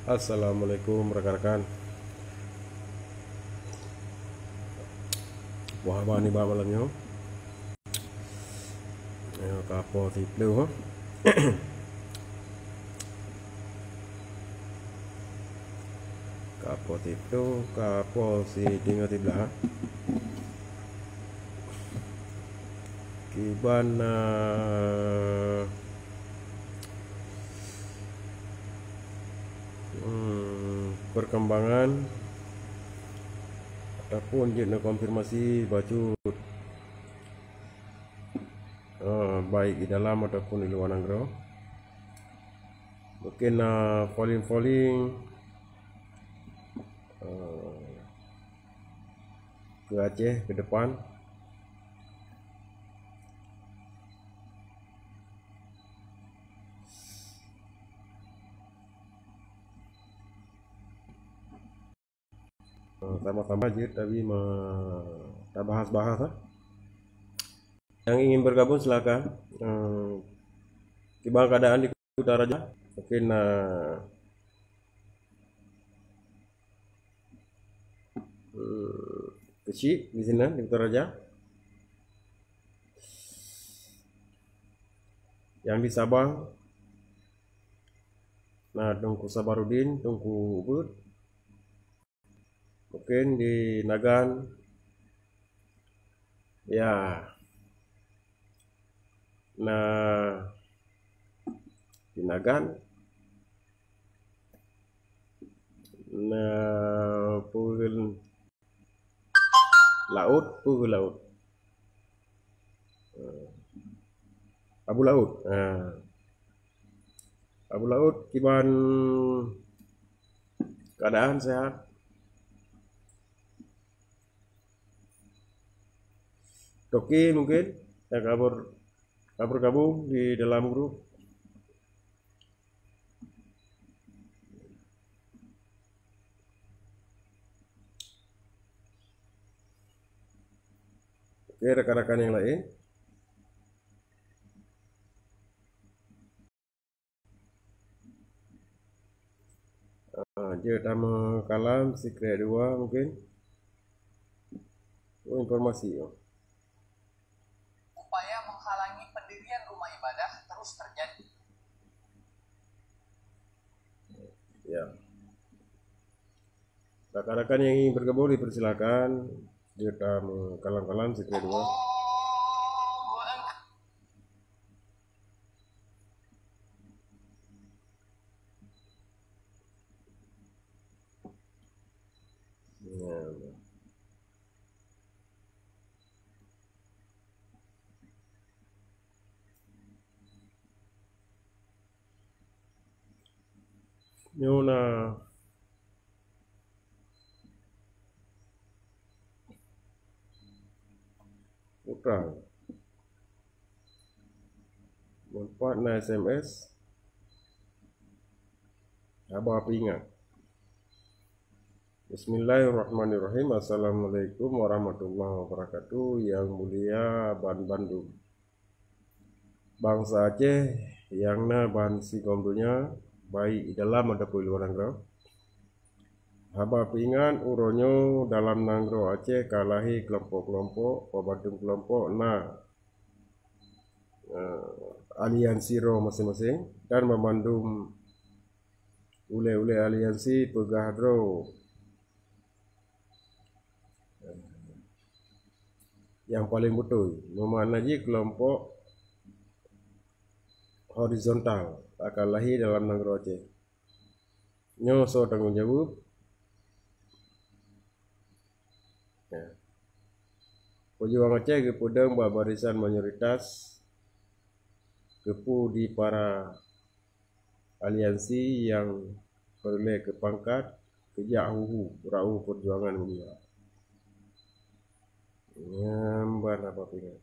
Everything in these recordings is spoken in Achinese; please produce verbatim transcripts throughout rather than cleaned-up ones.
Assalamualaikum rakan-rakan. Buah haba nibak malam nyoe. Ya, ka po siploh, ha. Ka po siploh, ka po sideungoe siblaih, ha. Kiban, eh, hmm, perkembangan ataupun jeuet neukonfirmasi bacut, eh, baik di dalam ataupun di luwa nanggroe. Mungkin na polling-polling, eh, keu Aceh keu depan. Eh, sama-sama jeuet tapi me-, tabahas-bahas, ah. Yang ingin bergabung silakan. Eh, kiban keadaan di Kutaraja. Mungkin, eh, eh, keuchik di sinan di Kutaraja. Yang di Sabang, na Teungku Sabarudin, Teungku Ubeuet. Mungkin di Nagan, ya, na di Nagan, na peue, laôt, peue laôt. Abu Laôt. Ha. Abu Laôt, kiban keadaan sehat? Toke mungkin yang ka ber-, ka bergabung di dalam grup. Oke, rakan-rakan yang lain. Ah, jeuet tameukalam sikrek dua mungkin. Oh, informasi, oh. Upaya menghalangi pendirian rumah ibadah terus terjadi. Ya. Rakan-rakan yang ingin bergabung dipersilakan. Jeuet tameukalam-kalam sikrek dua. Ya. Nyoe na putra. Manfaat na S M S. Haba peuingat. Bismillahirrahmanirrahim. Assalamualaikum warahmatullahi wabarakatuh. Yang mulia ban bandum. Bansa Aceh nyang na ban sigom donya, baik di dalam ataupun di luwa nanggroe. Haba peuingat, uroe nyoe dalam nanggroe Aceh ka lahé keulompok-keulompok, bak bandum keulompok na, eh, aliansi droe maséng-maséng, dan bak bandum ulée-ulée aliansi peugah droe nyang paleng beutôi, meumakna jih keulompok horizontal akan lahé dalam nanggroe Aceh. Nyoe soe tanggong jaweueb? Ya. Peujuang Aceh geupeudong bak barisan mayoritas, geupeu di para aliansi nyang peureulée keu pangkat, keujak huhu rau peujuangan mulia. Nyan ban haba peuingat.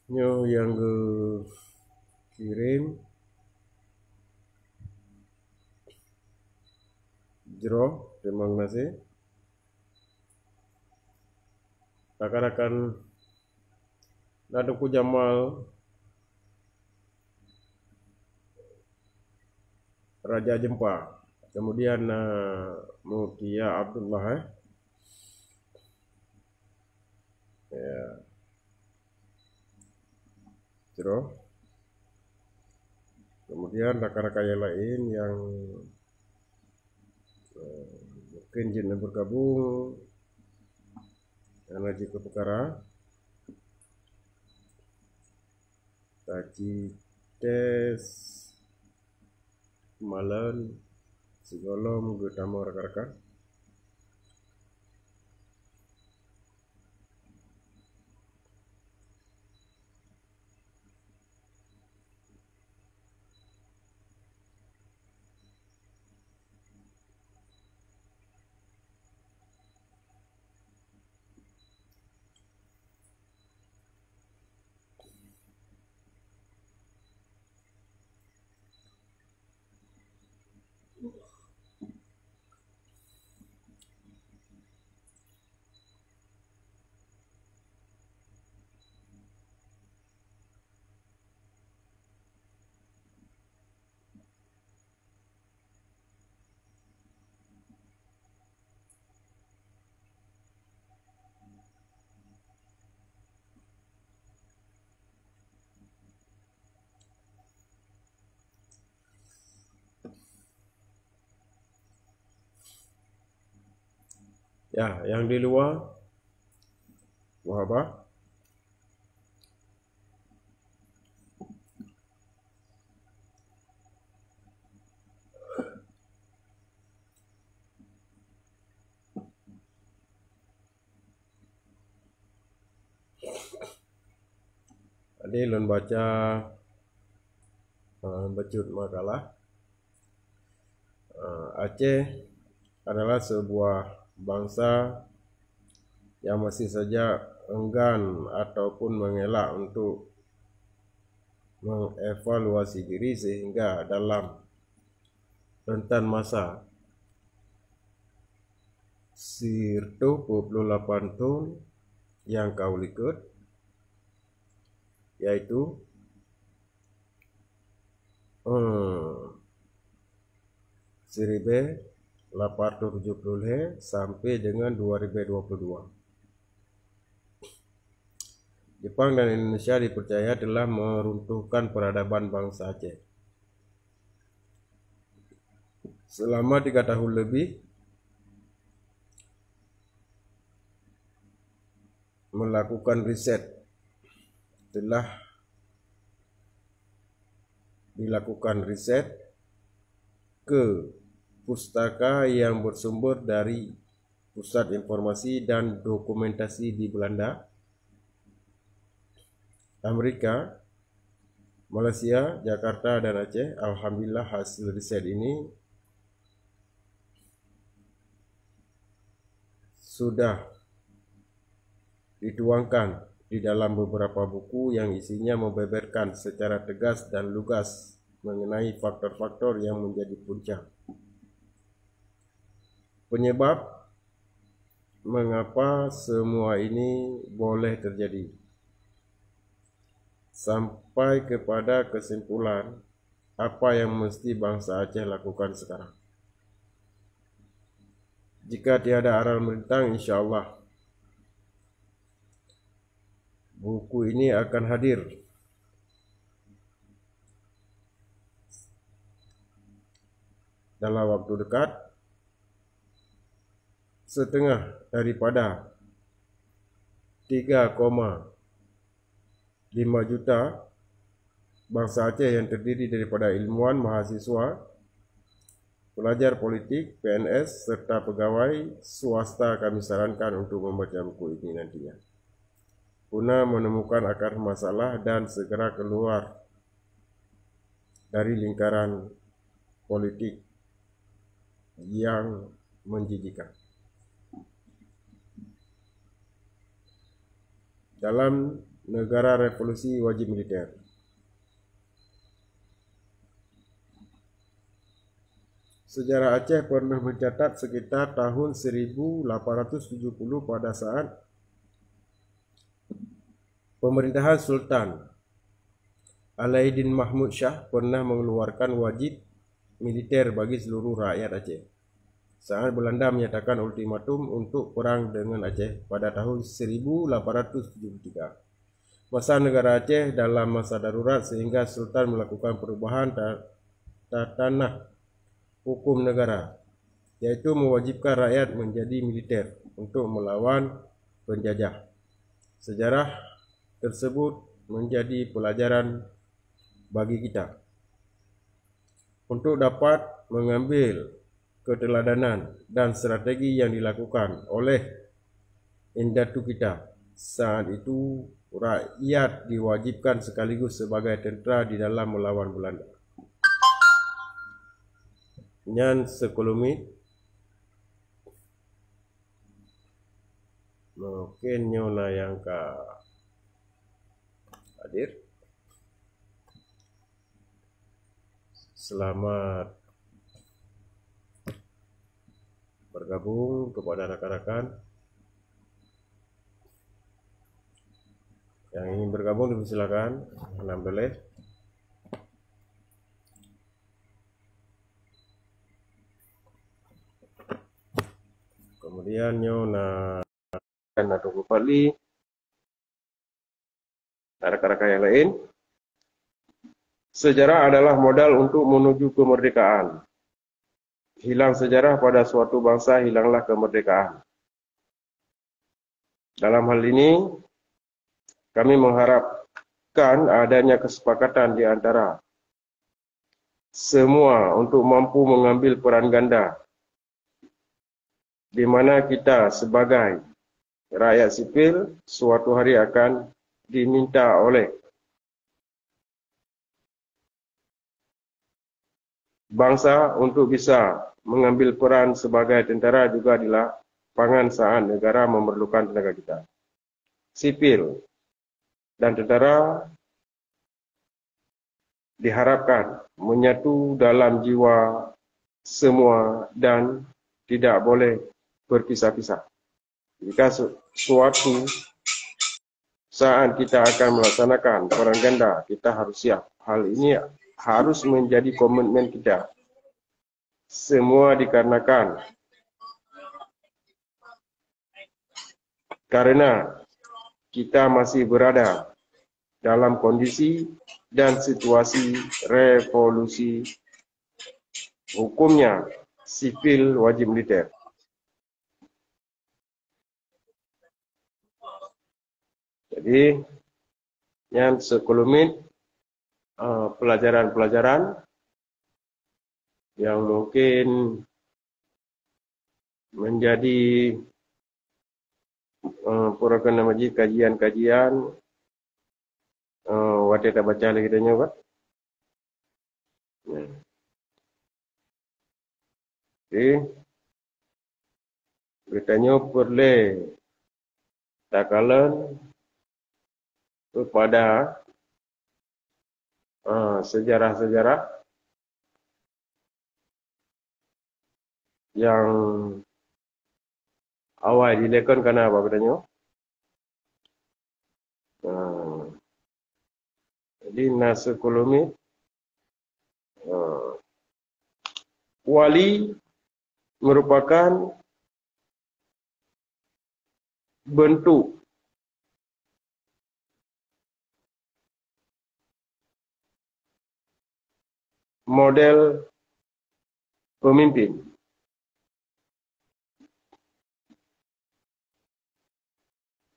Nyoe nyang geukirém jroh, teurimong gaséh. Rakan-rakan, na Teungku Jamal, Raja Jempa. Kemudian, eh, Mutia Abdullah, eh. Ya. Terus. Kemudian rakan-rakan yang lain yang, eh, mungkin jeuet bergabung, karena jeuet keu peukara. Taci tes malon sigohlom geutamong rakan-rakan. Ya, yang di luar, wahaba. Tadi lôn baca, eh, bacut makalah. Eh, Aceh adalah sebuah bangsa yang masih saja enggan ataupun mengelak untuk mengevaluasi diri, sehingga dalam rentan masa sirtoh peuet puluh lapan thon nyang ka u likot, yaitu, eh, siribèe lapan ratus tujoh puluh lhèe sampai dengan dua ribèe dua puluh dua. Jepang dan Indonesia dipercaya telah meruntuhkan peradaban bangsa Aceh. Selama tiga tahun lebih, melakukan riset, telah dilakukan riset ke pustaka yang bersumber dari Pusat Informasi dan Dokumentasi di Belanda, Amerika, Malaysia, Jakarta, dan Aceh. Alhamdulillah, hasil riset ini sudah dituangkan di dalam beberapa buku yang isinya membeberkan secara tegas dan lugas mengenai faktor-faktor yang menjadi punca penyebab mengapa semua ini boleh terjadi, sampai kepada kesimpulan apa yang mesti bangsa Aceh lakukan sekarang. Jika tiada aral melintang, insya Allah buku ini akan hadir dalam waktu dekat. Setengah daripada tiga koma lima juta bangsa Aceh yang terdiri daripada ilmuwan, mahasiswa, pelajar politik, P N S, serta pegawai swasta kami sarankan untuk membaca buku ini nantinya, guna menemukan akar masalah dan segera keluar dari lingkaran politik yang menjijikan. Dalam negara revolusi wajib militer, sejarah Aceh pernah mencatat sekitar tahun seribu lapan ratus tujuh puluh, pada saat pemerintahan Sultan Alaiddin Mahmud Shah pernah mengeluarkan wajib militer bagi seluruh rakyat Aceh saat Belanda menyatakan ultimatum untuk perang dengan Aceh pada tahun seribu lapan ratus tujuh puluh tiga. Masa negara Aceh dalam masa darurat sehingga Sultan melakukan perubahan ta-, tatanah hukum negara, yaitu mewajibkan rakyat menjadi militer untuk melawan penjajah. Sejarah tersebut menjadi pelajaran bagi kita untuk dapat mengambil keteladanan dan strategi yang dilakukan oleh indatu kita. Saat itu, rakyat diwajibkan sekaligus sebagai tentera di dalam melawan Belanda. Nyan sekelumit. Mungkin nyoe na nyang ka hadir. Selamat bergabung kepada rakan-rakan yang ingin bergabung, dipersilakan. Alhamdulillah. Kemudian nyoe na, na Teungku Fadli, na rakan-rakan yang lain. Sejarah adalah modal untuk menuju kemerdekaan. Hilang sejarah pada suatu bangsa, hilanglah kemerdekaan. Dalam hal ini, kami mengharapkan adanya kesepakatan di antara semua untuk mampu mengambil peran ganda, di mana kita sebagai rakyat sipil suatu hari akan diminta oleh bangsa untuk bisa mengambil peran sebagai tentara juga di lapangan saat negara memerlukan tenaga kita. Sipil dan tentara diharapkan menyatu dalam jiwa semua dan tidak boleh berpisah-pisah. Jika su-, suatu saat kita akan melaksanakan peran ganda, kita harus siap. Hal ini harus menjadi komitmen kita semua dikarenakan, karena kita masih berada dalam kondisi dan situasi revolusi, hukumnya sipil wajib militer. Jadi, nyan sekelumit, eh, pelajaran-pelajaran yang mungkin menjadi, eh, program kajian-kajian, eh, watée tabaca lé geutanyoe, kan? Ya. Oke. Geutanyoe peureulée takalon kepada, ah, sejarah-sejarah nyang awai dilekon kana bak geutanyoe. Ah, jadi na sekelumit, ah, wali merupakan bentuk model pemimpin.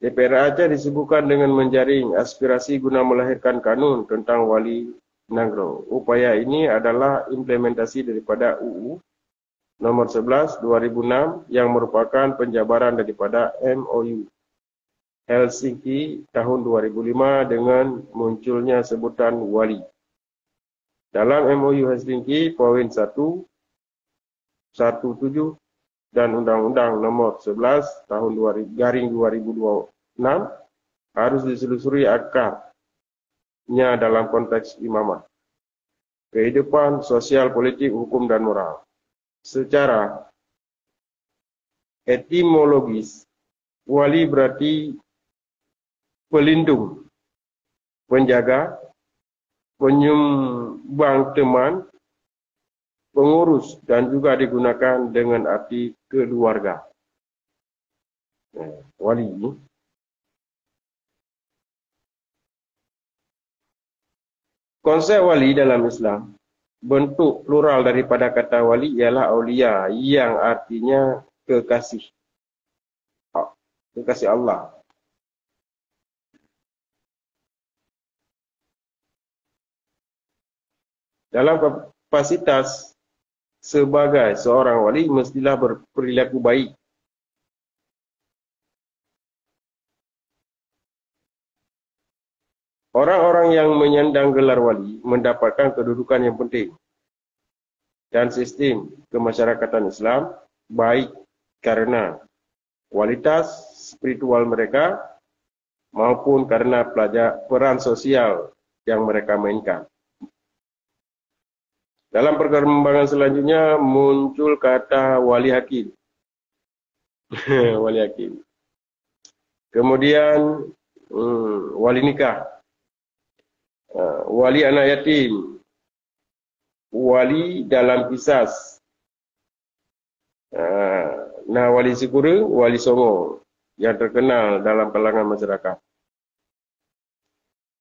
D P R Aceh disibukkan dengan menjaring aspirasi guna melahirkan kanun tentang wali nanggroe. Upaya ini adalah implementasi daripada U U nomor sebelas dua ribu enam yang merupakan penjabaran daripada M O U Helsinki tahun dua ribu lima dengan munculnya sebutan wali. Dalam M O U Helsinki, poin satu, satu tujuh dan Undang-Undang Nomor sebelas Tahun dua ribu, garing dua ribu dua puluh enam harus ditelusuri akarnya dalam konteks imamah, kehidupan sosial, politik, hukum, dan moral. Secara etimologis, wali berarti pelindung, penjaga, penyumbang teman, pengurus dan juga digunakan dengan arti keluarga. Nah, wali. Konsep wali dalam Islam, bentuk plural daripada kata wali ialah aulia, yang artinya kekasih. Kekasih Allah. Dalam kapasitas sebagai seorang wali, mestilah berperilaku baik. Orang-orang yang menyandang gelar wali mendapatkan kedudukan yang penting dan sistem kemasyarakatan Islam, baik karena kualitas spiritual mereka maupun karena pelajar, peran sosial yang mereka mainkan. Dalam perkembangan selanjutnya muncul kata wali hakim. Wali hakim. Kemudian, hmm, wali nikah. Ah, wali anak yatim. Wali dalam kisas. Ah, na wali sikureueng, wali songo yang terkenal dalam kalangan masyarakat.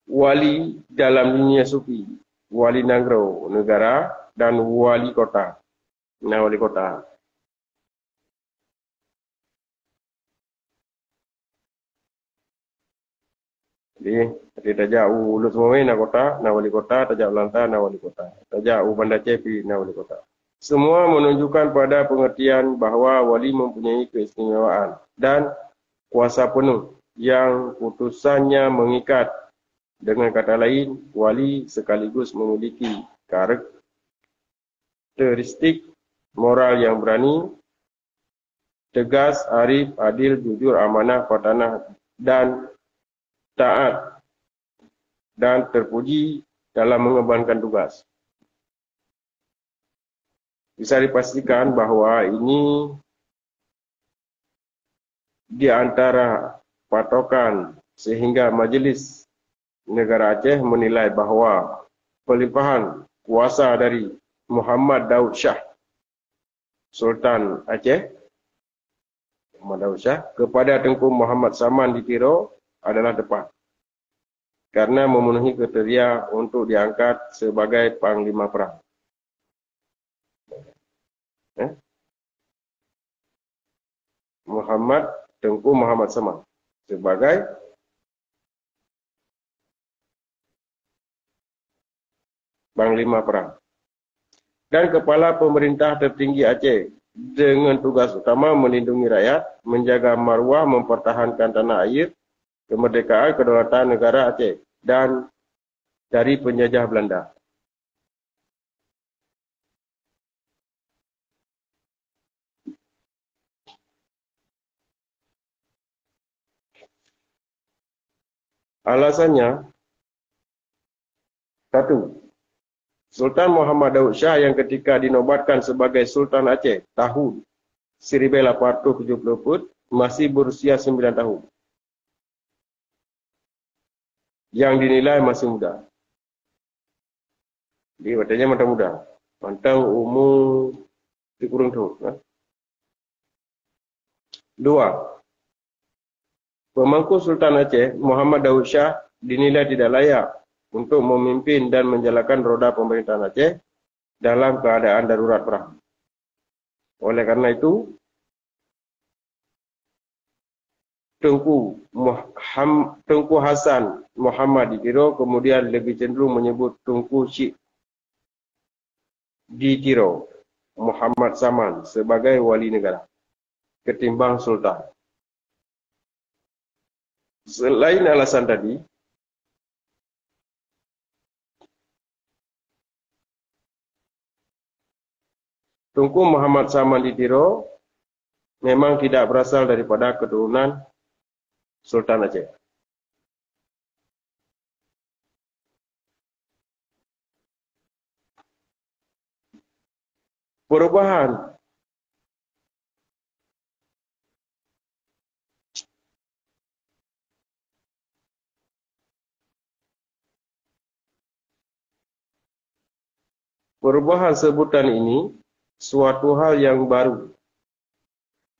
Wali dalam dunia sufi, wali nanggroe, negara, dan wali kota. Na wali kota. Jadi, jadi tajak u Lhokseumawe na kota, na wali kota, tajak u Langsa na wali kota. Tajak u Banda Aceh pih na wali kota. Semua menunjukkan pada pengertian bahwa wali mempunyai keistimewaan dan kuasa penuh yang putusannya mengikat. Dengan kata lain, wali sekaligus memiliki karakteristik moral yang berani, tegas, arif, adil, jujur, amanah, patanah, dan taat, dan terpuji dalam mengembankan tugas. Bisa dipastikan bahwa ini di antara patokan sehingga Majelis Negara Aceh menilai bahwa pelimpahan kuasa dari Muhammad Daud Shah, Sultan Aceh, Muhammad Daud Shah, kepada Tengku Muhammad Saman di Tiro adalah tepat, karena memenuhi kriteria untuk diangkat sebagai panglima perang. Eh? Muhammad, Tengku Muhammad Saman sebagai panglima perang dan kepala pemerintah tertinggi Aceh dengan tugas utama melindungi rakyat, menjaga maruah, mempertahankan tanah air, kemerdekaan, kedaulatan negara Aceh dan dari penjajah Belanda. Alasannya, satu, Sultan Muhammad Daud Shah yang ketika dinobatkan sebagai Sultan Aceh tahun seribu lapan ratus tujuh puluh empat masih berusia sembilan tahun, yang dinilai masih muda. Jadi, watèe nyan mantong muda. Mantong umu sikureueng thôn, ha? Dua, pemangku Sultan Aceh, Muhammad Daud Shah, dinilai tidak layak untuk memimpin dan menjalankan roda pemerintahan Aceh dalam keadaan darurat perang. Oleh karena itu, Teungku Muham-, Teungku Hasan Muhammad di Tiro kemudian lebih cenderung menyebut Teungku Syik di Tiro, Muhammad Saman, sebagai wali negara ketimbang sultan. Selain alasan tadi, Teungku Muhammad Saman di Tiro memang tidak berasal daripada keturunan Sultan Aceh. Perubahan Perubahan sebutan ini suatu hal yang baru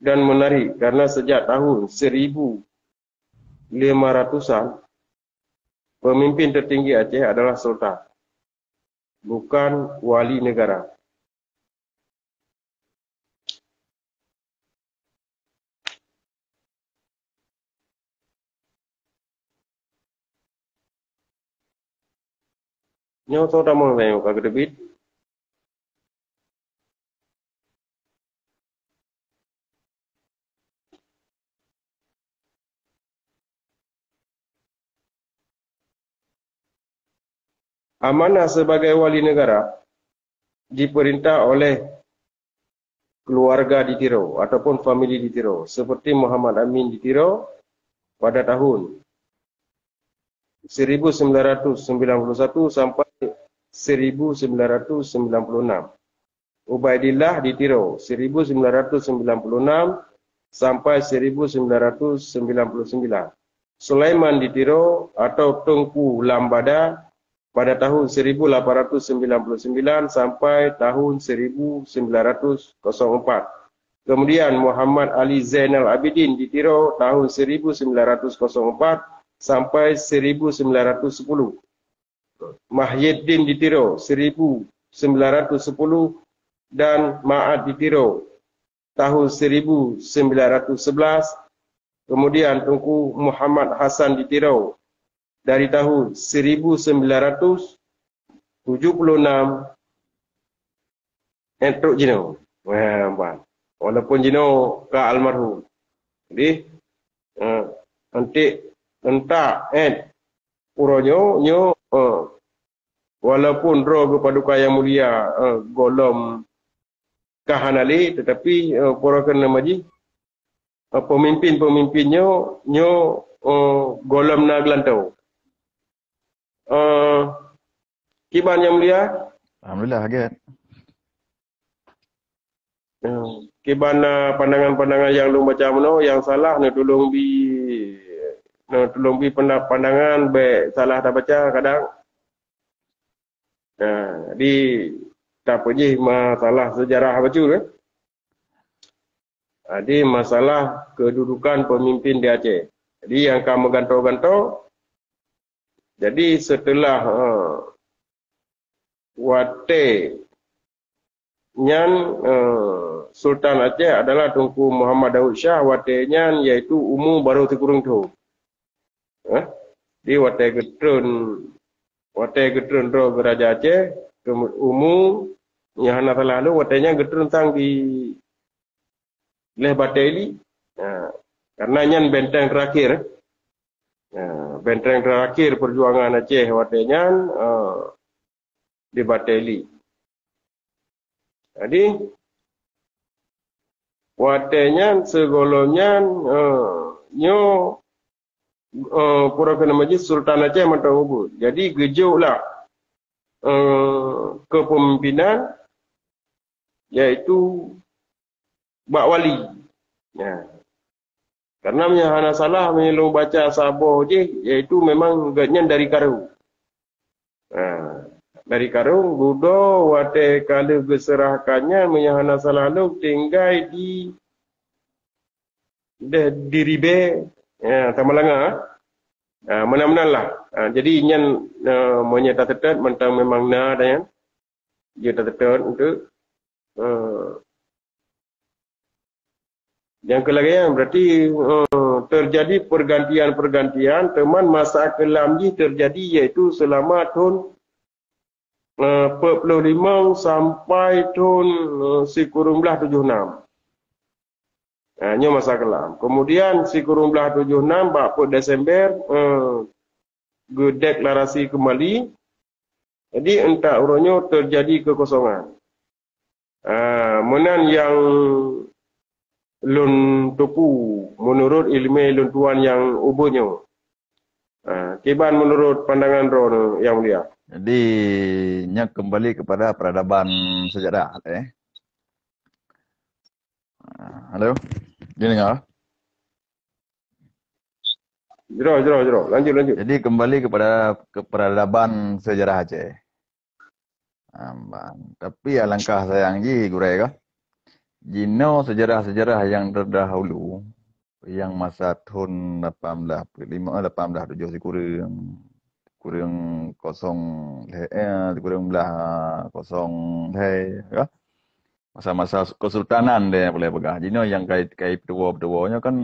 dan menarik karena sejak tahun seribu lima ratusan, pemimpin tertinggi Aceh adalah sultan, bukan wali negara. Nyoe soe tamong lagèe nyoe ka geuteubiet. Amanah sebagai wali negara diperintah oleh keluarga di Tiro ataupun famili di Tiro, seperti Muhammad Amin di Tiro pada tahun seribu sembilan ratus sembilan puluh satu sampai seribu sembilan ratus sembilan puluh enam. Ubaidillah di Tiro seribu sembilan ratus sembilan puluh enam sampai seribu sembilan ratus sembilan puluh sembilan. Sulaiman di Tiro atau Teungku Lambada pada tahun seribu lapan ratus sembilan puluh sembilan sampai tahun seribu sembilan ratus kosong empat. Kemudian Muhammad Ali Zainal Abidin di Tiro tahun seribu sembilan ratus kosong empat sampai seribu sembilan ratus sepuluh. Mahyiddin di Tiro seribu sembilan ratus sepuluh dan Ma'at di Tiro tahun seribu sembilan ratus sebelas. Kemudian Teungku Muhammad Hasan di Tiro dari tahun seribu sembilan ratus tujuh puluh enam, eh, trok jinoe. Wah, ban. Walaupun jinoe ka almarhum. Jadi, eh, antik, entak, eh, uroe nyoe, nyoe, eh, walaupun droe geupaduka nyang mulia, eh, gohlom ka hana lé, tetapi, eh, pura keuneuk maji, eh, pemimpin-pemimpin nyoe, nyoe, eh, gohlom na geulantoe. Eh, kiban nyang mulia? Alhamdulillah, gét. Eh, kiban, eh, pandangan-pandangan nyang lôn baca meunoe, nyang salah neutulông bi, neutulông bi penda-, pandangan, bèk salah tabaca kadang. Nah, jadi tapeujih masalah sejarah bacut, eh. Jadi masalah kedudukan pemimpin di Aceh. Jadi nyang ka meugantoe-gantoe, jadi setelah, eh, watèe nyan, eh, Sultan Aceh adalah Teungku Muhammad Daud Shah, watèe nyan yaitu umu barô sikureueng thôn. Eh? Di watèe geutreun, watèe geutreun droe geuraja Aceh, keu-, umu nyang hana salah lôn, watèe nyan geutreun sang di lhèe Batèe Ili. Ha, karena nyan benteng terakhir. Ha, benteng terakhir perjuangan Aceh watèe nyan, ha, di Batèe Ili. Jadi, watèe nyan, sigohlom nyan, eh, nyoe, eh, pura keuneuk maji Sultan Aceh mantong ubit. Jadi, geujok lah, eh, kepemimpinan, yaitu bak wali. Ya. Karena meunyoe hana salah, meunyoe lôn baca saboh jih, yaitu memang gobnyan dari Karo. Ha, dari Karo, dudoe watèe ka lheueh geuseurahkan nyan, meunyoe hana salah lôn, tinggai di, deh, di Ribèe, ya, Samalanga. Ha, meunan-meunan lah. Ha, jadi nyan, eh, meunyoe taseutôt, mantong memang na dah nyan. Jeuet taseutôt untuk, eh, nyang keulagèe nyan, berarti, eh, terjadi pergantian-pergantian, teuma masa keulam jih terjadi, yaitu selama thôn, eh, peuet ploh limong sampai thôn, eh, sikureueng blaih tujoh nam. Ha, nyoe masa keulam. Kemudian sikureueng blaih tujoh nam bak peuet Desember, eh, geudeklarasi keumbali. Jadi, entak uroe nyoe terjadi kekosongan. Ah, meunan nyang lôn teupeue meunurot ileumèe lôn tuan nyang ubit nyoe. Ah, kiban meunurot pandangan droeneuh, Yang Mulia? Jadi, nyan keumbali keupada peradaban seujarah, eh. Ah, halo? Didengar? Jroh, jroh, jroh. Lanjut, lanjut. Jadi, kembali kepada, ke peradaban sejarah Aceh. Amban. Tapi alangkah sayang jih gurée ka. Jinoe sejarah-sejarah nyang terdahulu, nyang masa thon lapan belas peuet lima, eh, lapan belas tujoh sikureueng, sikureueng kosong lhée, eh, sikureueng blah kosong lhée, ka. Masa-masa kesultanan deh boleh peugah. Jinoe nyang kai, kai peutuwo-peutuwo nyoe kan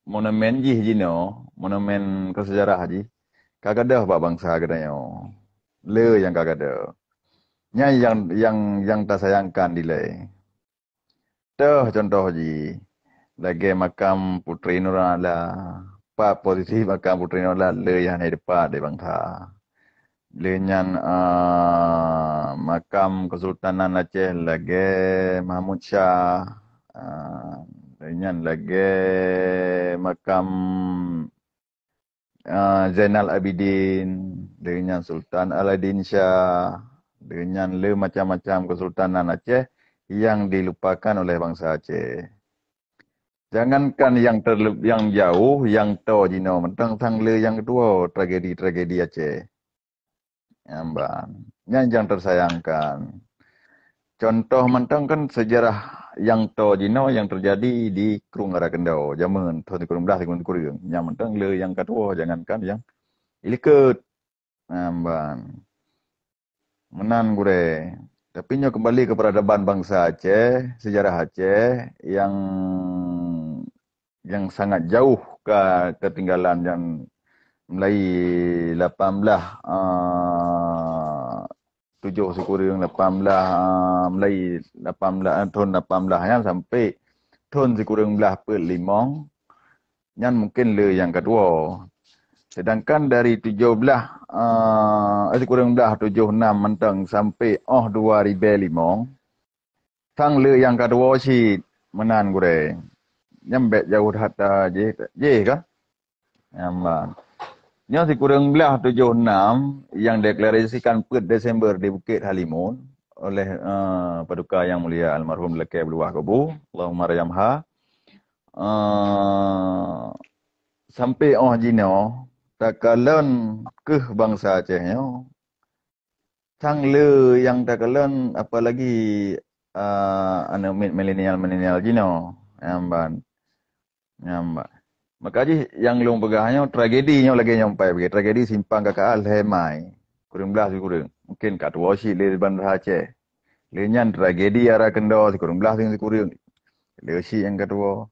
monumen jih jinoe, monumen kesejarah jih. Ka gadôh bak bansa geutanyoe. Le nyang ka gadôh. Nyan nyang, nyang, nyang tasayangkan dilée. Toh contoh jih, lagée makam Putri Nurala. Pat posisi makam Putri Nurala le nyang hana teupeu di bansa. Lheueh nyan, ah, makam Kesultanan Aceh lagée Mahmud Syah. Ah, lheueh nyan lagée makam, ah, Zainal Abidin, lheueh nyan Sultan Aladdin Syah, lheueh nyan le macam-macam Kesultanan Aceh nyang dilupakan oleh bansa Aceh. Jangankan nyang terle-, nyang jauh, nyang toe jinoe mantong sang le nyang keudua tragedi-tragedi Aceh. Amban. Nyan nyang tersayangkan. Contoh mantong kan sejarah nyang toe jinoe nyang terjadi di Krueng Ara Keundoe, jameun thon sikureueng blah sikureueng sikureueng. Nyan mantong le nyang keudua, jangankan nyang ilikot. Amban. Meunan gurée. Tapi nyoe keumbali keu peuradaban bansa Aceh, sejarah Aceh nyang, nyang sangat jauh ka, ketinggalan nyan mulai lapan blah, ah, tujoh sikureueng lapan blah, ah, mulai lapan blah, eh, thon lapan blah nyan sampai thon sikureueng blah peuet limong, nyan mungken le nyang keudua. Sedangkan dari tujoh blah, eh, sikureueng blah tujoh nam mantong sampai óh dua ribée limong, sang le nyang keudua cit meunan gurée. Nyan bék jauh that jih, jih ka? Nyan ban. Nyoe sikureueng blah tujoh nam nyang deklarasikan peuet Desember di Bukit Halimun oleh, eh, Paduka Yang Mulia Almarhum Lakée Beuluwah Kubu, Allahumma rahamha. Eh, sampai óh jinoe, takalon keuh bansa Aceh nyoe, sang le nyang takalon, apalagi, eh, aneuk miet milenial-milenial jinoe, nyan ban. Nyan ban. Maka jih nyang lôn peugah nyoe, tragedi nyoe lagée nyoe pai bagi tragedi Simpang K K A lhée mai, kureueng blah sikureueng. Mungken ka tuwoe cit le di Bandar Aceh. Lheueh nyan tragedi Ara Keundoe sikureueng blah sikureueng. Le cit nyang keudua.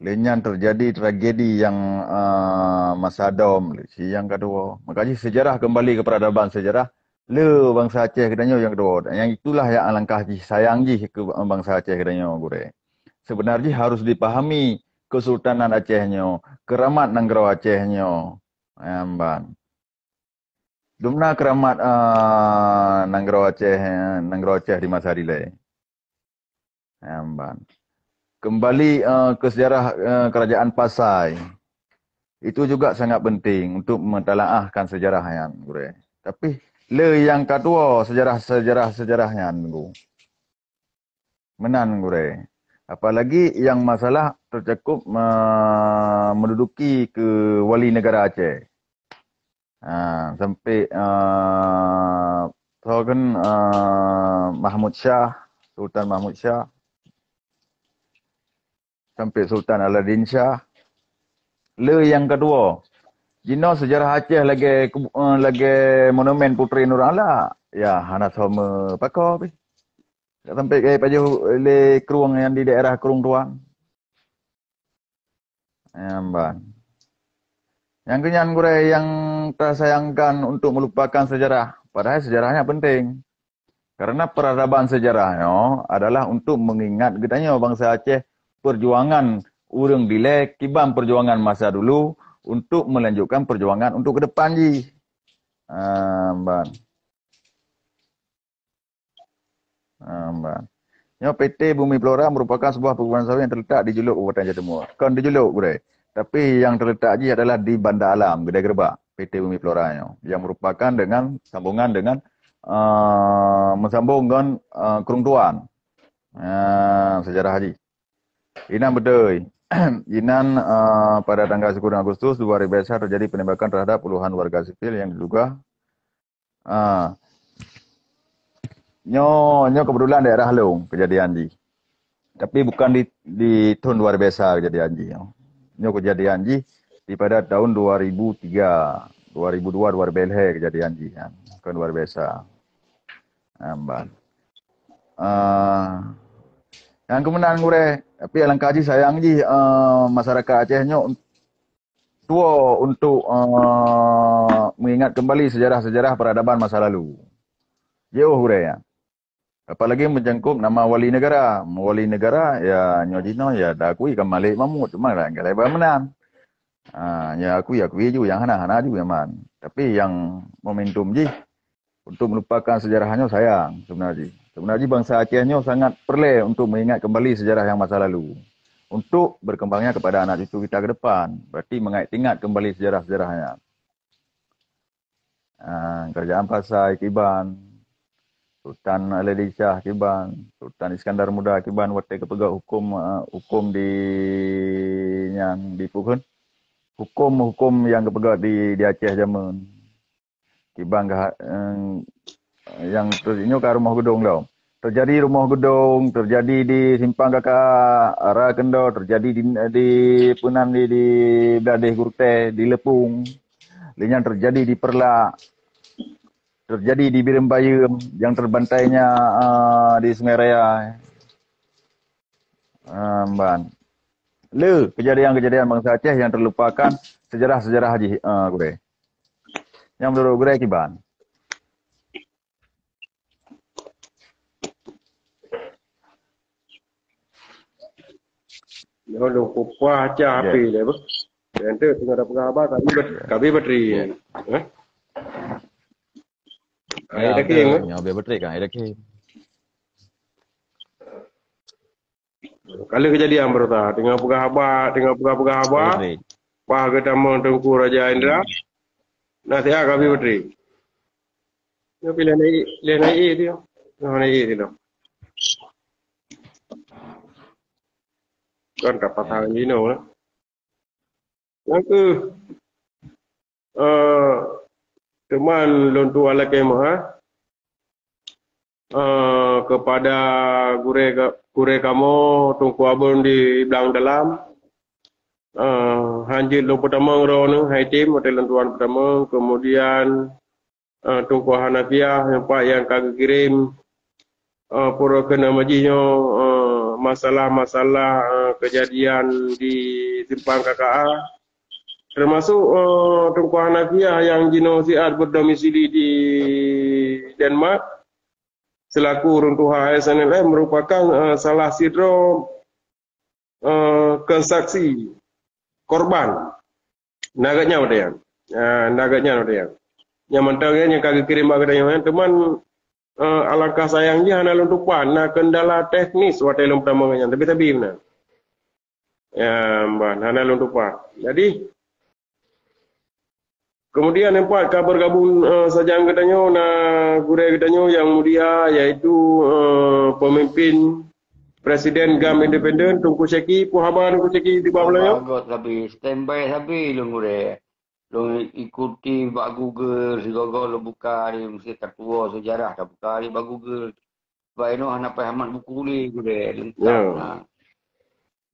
Lheueh nyan teujadi tragedi nyang, a, masa dom, le cit nyang keudua. Maka jih seujarah keumbali keu peuradaban seujarah, le bansa Aceh geutanyoe nyang keudua. Nyang itulah nyang alangkah jih sayang jih keu bansa Aceh geutanyoe, gurée. Seubeuna jih harôh jipahami Keusultanan Aceh nyoe, keuramat nanggroe Aceh nyoe. Nyan ban. Dumna keuramat, a, nanggroe Aceh, nanggroe Aceh di masa dilée. Nyan ban. Keumbali, a, keu seujarah, a, Keurajaan Pasai. Itu juga sangat penting untuk meutalaahkan seujarah nyan, gurée. Tapi le nyang keudua seujarah-seujarah-seujarah nyan, gurée. Meunan, gurée. Apalagi nyang masalah teucakup me-, menduduki keu wali negara Aceh. Ha, sampai, a, soe kan, a, Mahmud Syah, Sultan Mahmud Syah, sampai Sultan Aladdin Syah. Le nyang keudua, jinoe seujarah Aceh lagée ku-, a, lagée monumen Putri Nurala, ya, hana soe meupakoe pih. Ka sampai gaya pajoh lé krueng nyang di daerah Krueng Tuan. Nyan ban. Nyang keunyan gurée nyang tasayangkan untuk meulupakan seujarah, padahai seujarah nyan penting. Karena peuradaban seujarah nyoe adalah untuk meungingat geutanyoe bansa Aceh peurjuangan ureuëng dilée kiban peurjuangan masa dulu untuk meulanjutkan peurjuangan untuk keudepan jih. Nyan ban. Ha, ban. Nyoe P T Bumi Flora merupakan sebuah perkebunan sawit yang terletak di Juluk, Kabupaten Aceh Timur. Kon di Juluk, gurée. Tapi yang terletak jih adalah di Banda Alam, Geudai Geureubak, P T Bumi Flora nyoe. Yang merupakan dengan sambungan dengan, a, meusambong ngon, a, Krueng Tuan. Ha, seujarah jih. Inan beutôi. Inan, a, pada tanggal sikureueng Agustus dua ribu dua puluh satu terjadi penembakan terhadap puluhan warga sipil yang diduga, a, Nyoe, nyoe kebetulan daerah lôn kejadian jih. Tapi bukan di, di thon luar biasa kejadian jih. Nyoe kejadian jih di pada tahun dua ribu tiga, dua ribu dua, dua ribu lhèe kejadian jih. Bukan luar biasa. Amban. Ah, nyang keumeunang gurèe, tapi alangkah jih sayang jih, eh, masyarakat Aceh nyoe tuwo untuk, eh, mengingat kembali sejarah-sejarah peradaban masa lalu. Jiôh gurèe nyan. Apalagi meujangkut nama wali negara. Wali negara, ya, nyoe jinoe, ya, da akui ka Malik Mahmud, cuma laén galai ba meunan. Ha, ya, akui, akui ju, nyang hana, hana ju nyaman. Tapi nyang momentum jih untuk melupakan sejarah nyoe sayang sebenarnya jih. Sebenarnya jih bansa Aceh nyoe sangat perlu untuk mengingat kembali sejarah yang masa lalu. Untuk berkembangnya kepada anak cucu kita ke depan. Berarti mengingat kembali sejarah-sejarahnya. Ah, kerajaan Pasai kiban, Sultan Aledi Syah kiban, Sultan Iskandar Muda kiban watèe geupeugah huköm, ah, huköm di nyang di Pukun. Huköm-huköm nyang geupeugah di, di Aceh jameun. Kiban gah, eh, nyang ter-, nyoe ka rumoh geudong lom. Terjadi rumoh geudong, terjadi di Simpang K K A, Ara Kendor, terjadi di, di peunan di, di Bladeh Guruteh, di Lepung. Lé nyan terjadi di Peureulak, terjadi di Bireuen Bayeuen, nyang terbantainya, ah, di Sungai Raya. Ah, ban. Le kejadian-kejadian bansa Aceh yang terlupakan, sejarah-sejarah jih, ah, gurèe. Nyang menurut gurèe kiban. Nyoe lôn kupaih cah Ya. H P lé, beuh. Nanti tengah ada peugah haba, kami bat-, kami bateri. Ya. Eh? Ya, Air daging, betul. Eh? Ya, biar bateri kan, air daging. Kali kejadian baroesa, tengah peugah haba, tengah peugah-peugah haba. Air daging. Pah geutamong Teungku Raja Indra. Nah, siap kami bateri. Nyoe pih lheuh naik, lheuh naik air dia. Lheuh naik air dia. Kan tak pasang lino lah. Nyang keuh, eh, teuma lôn tuan lakèe meu'ah, eh, kepada gurèe ka-, gurèe kamoe Teungku Abon di Blang Dalam, eh, hanjeuet lôn peutamong droeneuh hai tem watèe lôn tuan peutamong, kemudian eh, Teungku Hanafiah nyang pat nyang ka geukirém, eh, pura keunan bak jih nyoe, eh, masalah-masalah, eh, kejadian di Simpang K K A. Termasuk, eh, Teungku Hanafiah nyang jinoe siat berdomisili di Denmark selaku ureueng tuha S N L M merupakan, eh, salah sidroe, eh, keusaksi korban. Na geuh nyan watèe nyan. Ah, na geuh nyan watèe nyan. Nyang mantong nyan nyang ka geukirém bak geutanyoe nyan, teuma, eh, alangkah sayang jih hana lôn tupat, na kendala teknis watèe lôn peutamong nyan, tapi-tapi meunan. Ya, ban, hana lôn tupat. Jadi, kemudian nyang pat ka bergabung, eh, sajan geutanyoe, na gurèe geutanyoe nyang mulia, yaitu, eh, pemimpin Presiden GAM Independen, Teungku Syeki. Peue haba Teungku Syeki di bawah Haba nyoe? Göt sabe, standby sabe lôn gurèe. Lôn ikuti bak Google, sigoe-goe lôn buka di meusti tatuwoe sejarah, tabuka di bak Google. Sebab inoe hana payah mat buku lé gurèe, leungkap Ya. na.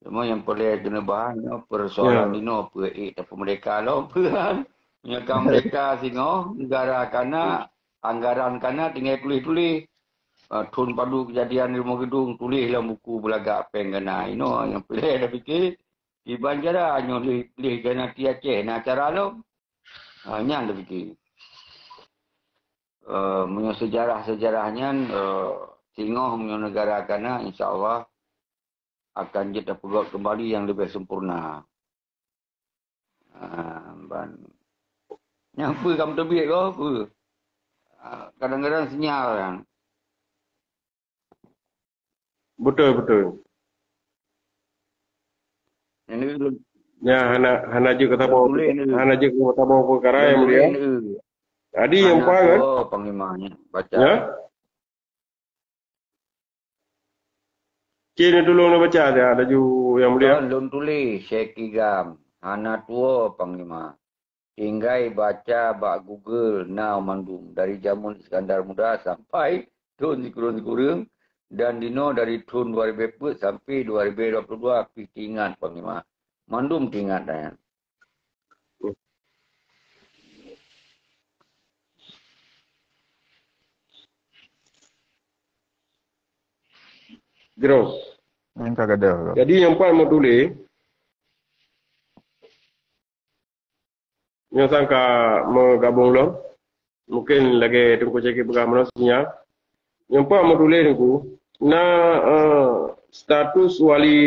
Cuma nyang peureulèe keuneubah nyoe persoalan Ya. inoe peue ék tapeumerdeka lom peue kan. Meunyoe ka merdeka singoh, negara kana, anggaran kana tinggai tuléh-tuléh. Ah, thon padub kejadian di rumoh geudong tuléh lam buku beulagak péng kana. Inoe nyang peureulèe tapike, kiban cara nyoe lé, lé geunapi Aceh na cara lom. Ah, nyan tapike. Eh, meunyoe sejarah-sejarah nyan, eh, singoh meunyoe negara kana, insya Allah akan jeuet tapeugöt keumbali nyang leubeh sempurna. Ah, ban. Nyang peue ka meuteubiet goh peue? Ah, kadang-kadang sinyal kan. Betul, betul. Ini Ya, hana, hana jeuet keu saboh, tulis ni. Hana jeuet keu saboh peukara nyang mulia. Tulis ni. Jadi nyang Hana pan kan? Tuwo panglima nyan baca. Ya? Cik ni tulung na baca dia laju nyang mulia. Lôn, lôn tulis Syekh Kigam. Hana tuwo panglima. Tinggai baca bak Google na mandum dari jameun Iskandar Muda sampai thon sikureueng-sikureueng, dan dinoe dari thon dua ribèe peuet sampai dua ribèe dua puluh dua pih teuingat Panglima. Mandum teuingat nyan. Jroh. Nyang ka gadoh. Jadi nyang pat meutuléh, nyoe sang ka meugabong lom. Mungkin lagèe Teungku Syekh peugah meunan sinyal. Nyang pat meutuléh Teungku, na, eh, status wali,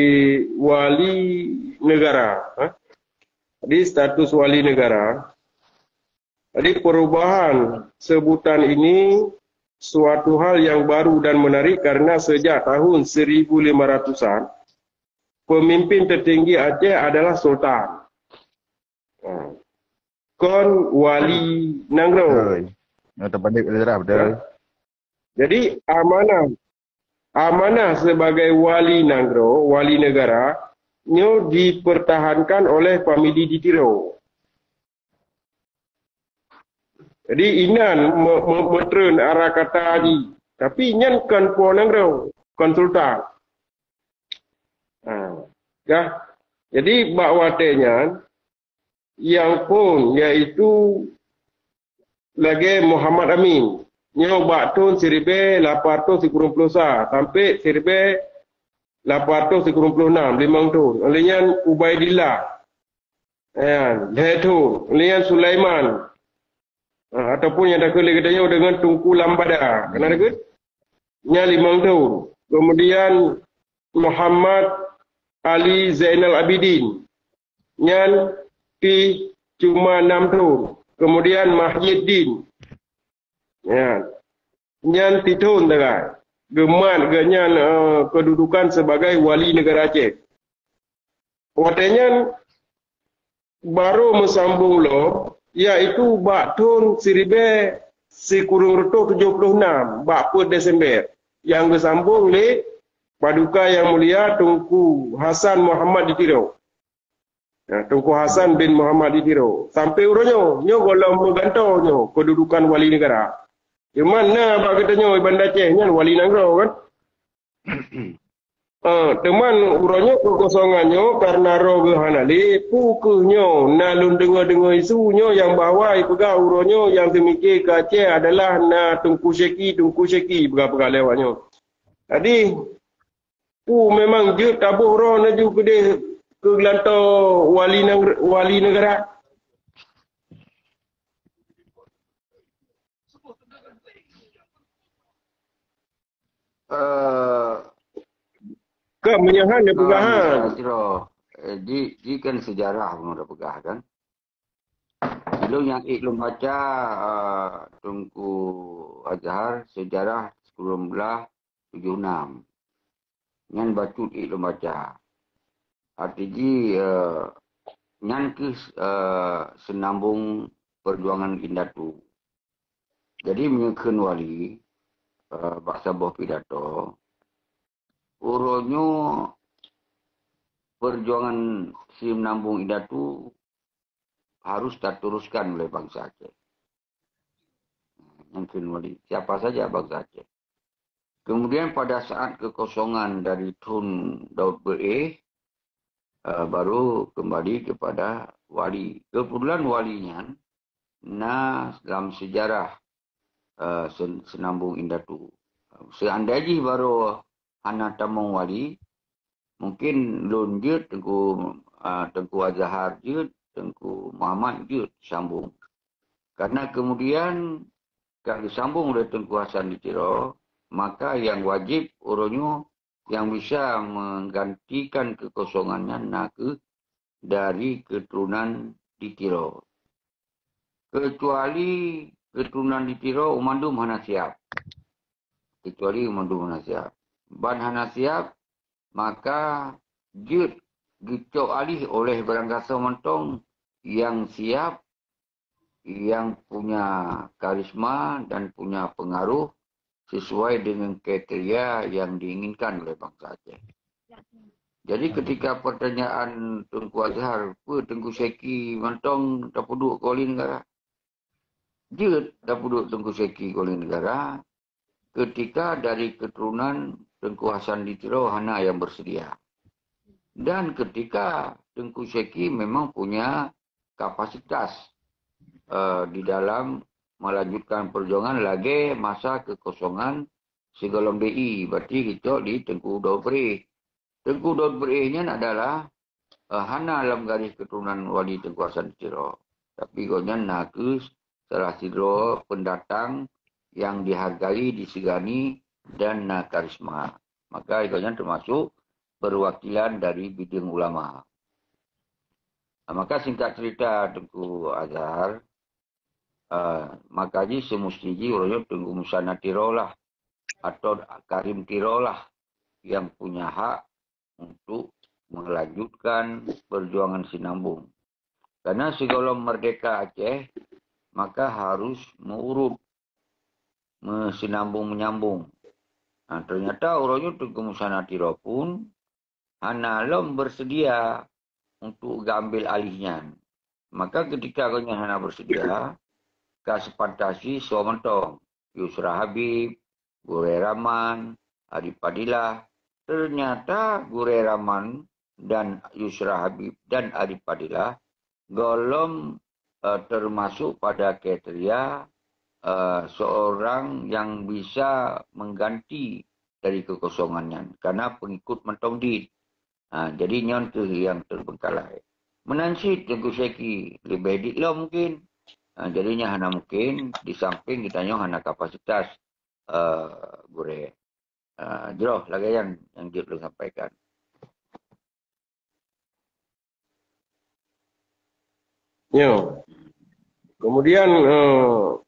wali negara, eh. Jadi status wali negara. Jadi perubahan sebutan ini suatu hal yang baru dan menarik karena sejak tahun seribu lima ratusan, pemimpin tertinggi Aceh adalah sultan. Ha. Kon wali nanggroe. Betul. Nyoe terbalik le lah, betul. Ya. Jadi amanah, amanah sebagai wali nanggroe, wali negara, nyoe dipertahankan oleh famili di Tiro. Jadi inan me-, me-, meutreun arah kata jih. Tapi nyan kon po nanggroe, kon sultan. Ha. Dah. Jadi bak watèe nyan, nyang phôn, yaitu lagèe Muhammad Amin. Nyoe bak thôn siribèe lapan ratus sikureueng ploh sa sampai siribèe lapan ratus sikureueng ploh nam, limong thôn. Lheueh nyan Ubaidillah. Nyan, lhèe thôn. Lheueh nyan Sulaiman. Ha, ataupun nyang takheun lé geutanyoe deungon Teungku Lambada. Kana takheun? Nyan limong thôn. Kemudian Muhammad Ali Zainal Abidin. Nyan pih cuma nam thôn. Kemudian Mahyiddin. Nyan. Nyan sithôn sagai. Geumat geuh nyan, eh, kedudukan sebagai wali negara Aceh. Watèe nyan barô meusambong lom, yaitu bak thôn siribèe sikureueng reutôh tujoh ploh nam, bak peuet Desember, nyang geusambong lé Paduka Yang Mulia Teungku Hasan Muhammad di Tiro. Ya, Teungku Hasan bin Muhammad di Tiro. Sampai uroe nyoe, nyoe gohlom meugantoe nyoe kedudukan wali negara. Teuma na bak geutanyoe Banda Aceh nyan wali nanggroe kan? Ah, teuma uroe nyoe keukosongan nyoe karena roh geuh hana lé, peu kheueh nyoe na lôn deungoe-deungoe isu nyoe nyang bahwa ipeugah uroe nyoe nyang teumike keu Aceh adalah na Teungku Syeki, Teungku Syeki peugah-peugah lé awak nyoe. Jadi, Pu memang jeuet taboh droe laju keudeh keu geulantoe wali nang-, wali neugara. Eh, Ka meunyoe hana peugah, ah, ha. Sidroe, eh, di, di kan sejarah pun udah peugah kan. Ilôn nyang ék lôn baca, ah, Teungku Azhar, sejarah sikureueng blah tujoh nam. Nyan bacut ék lôn baca. Arti jih, eh, nyan keuh, eh, seunambong peujuangan indatu. Jadi, meunyoe kheun wali, eh, bak saboh pidato, uroe nyoe peujuangan seunambong indatu harus tateruskan oleh bangsa Aceh. Nyan kheun wali, siapa saja bangsa Aceh. Kemudian pada saat kekosongan dari thon Daud Beureueh, eh, baru kembali kepada wali. Kebetulan wali nyan na dalam sejarah, eh, sen-, seunambong indatu. Seandai jih baru hana tamong wali, mungkin lôn jeuet, Teungku, ah, Teungku Azhar jeuet, Teungku Muhammad jeuet sambong. Karena kemudian ka geusambong oleh Teungku Hasan di Tiro, maka nyang wajéb uroe nyoe nyang bisa menggantikan kekosongan nyan na kheueh dari keturunan di Tiro. Kecuali keturunan di Tiro, mandum hana siap. Kecuali mandum hana siap. Ban hana siap, maka jeuet geucok alih oleh barangkasoe mantong nyang siap, yang punya karisma dan punya pengaruh sesuai dengan kriteria yang diinginkan oleh bangsa Aceh. Jadi ketika pertanyaan Teungku Azhar, "Peue Teungku Syeki mantong tapeuduek keu wali negara?" Jeuet tapeuduek Teungku Syeki keu wali negara, ketika dari keturunan Teungku Hasan di Tiro hana yang bersedia. Dan ketika Teungku Syeki memang punya kapasitas uh, di dalam melanjutkan perjuangan lagi masa kekosongan sigohlom D I, berarti kicok di Teungku Daud Brih. Teungku Daud Brih nyan adalah uh, hana lam garis keturunan Wali Teungku Hasan di Tiro. Tapi gobnyan na kheueh salah sidroe pendatang yang dihargai, disegani dan na karisma. Maka gobnyan termasuk perwakilan dari bidang ulama. Maka singkat cerita Teungku Azhar, uh, maka ji semesti ji uroe nyoe Teungku Musa Natiro lah atau Karim Tiro lah yang punya hak untuk melanjutkan perjuangan Sinambung. Karena sigohlom merdeka Aceh, maka harus meurut, meusinambung menyambung. Nah, ternyata uroe nyoe Teungku Musa Natiro pun hana lom bersedia untuk geuambil alih nyan. Maka ketika gobnyan hana bersedia, ka sepantas jih soe mantong, Yusra Habib, Gurée Raman, Arif Fadilah. Ternyata Gurée Raman dan Yusra Habib dan Arif Fadilah gohlom uh, termasuk pada kriteria uh, seorang yang bisa mengganti dari kekosongan nyan karena pengikut mantong dit. Ha, jadi nyan tu yang terbengkalai. Meunan cit Teungku Syeki lebih dit lom mungkin. Ha, jadi nyan hana mungkin di samping kita nyoe hana kapasitas uh, gurée. Uh, jroh lagée nyan yang jeuet lôn sampaikan. Nyo. Kemudian uh,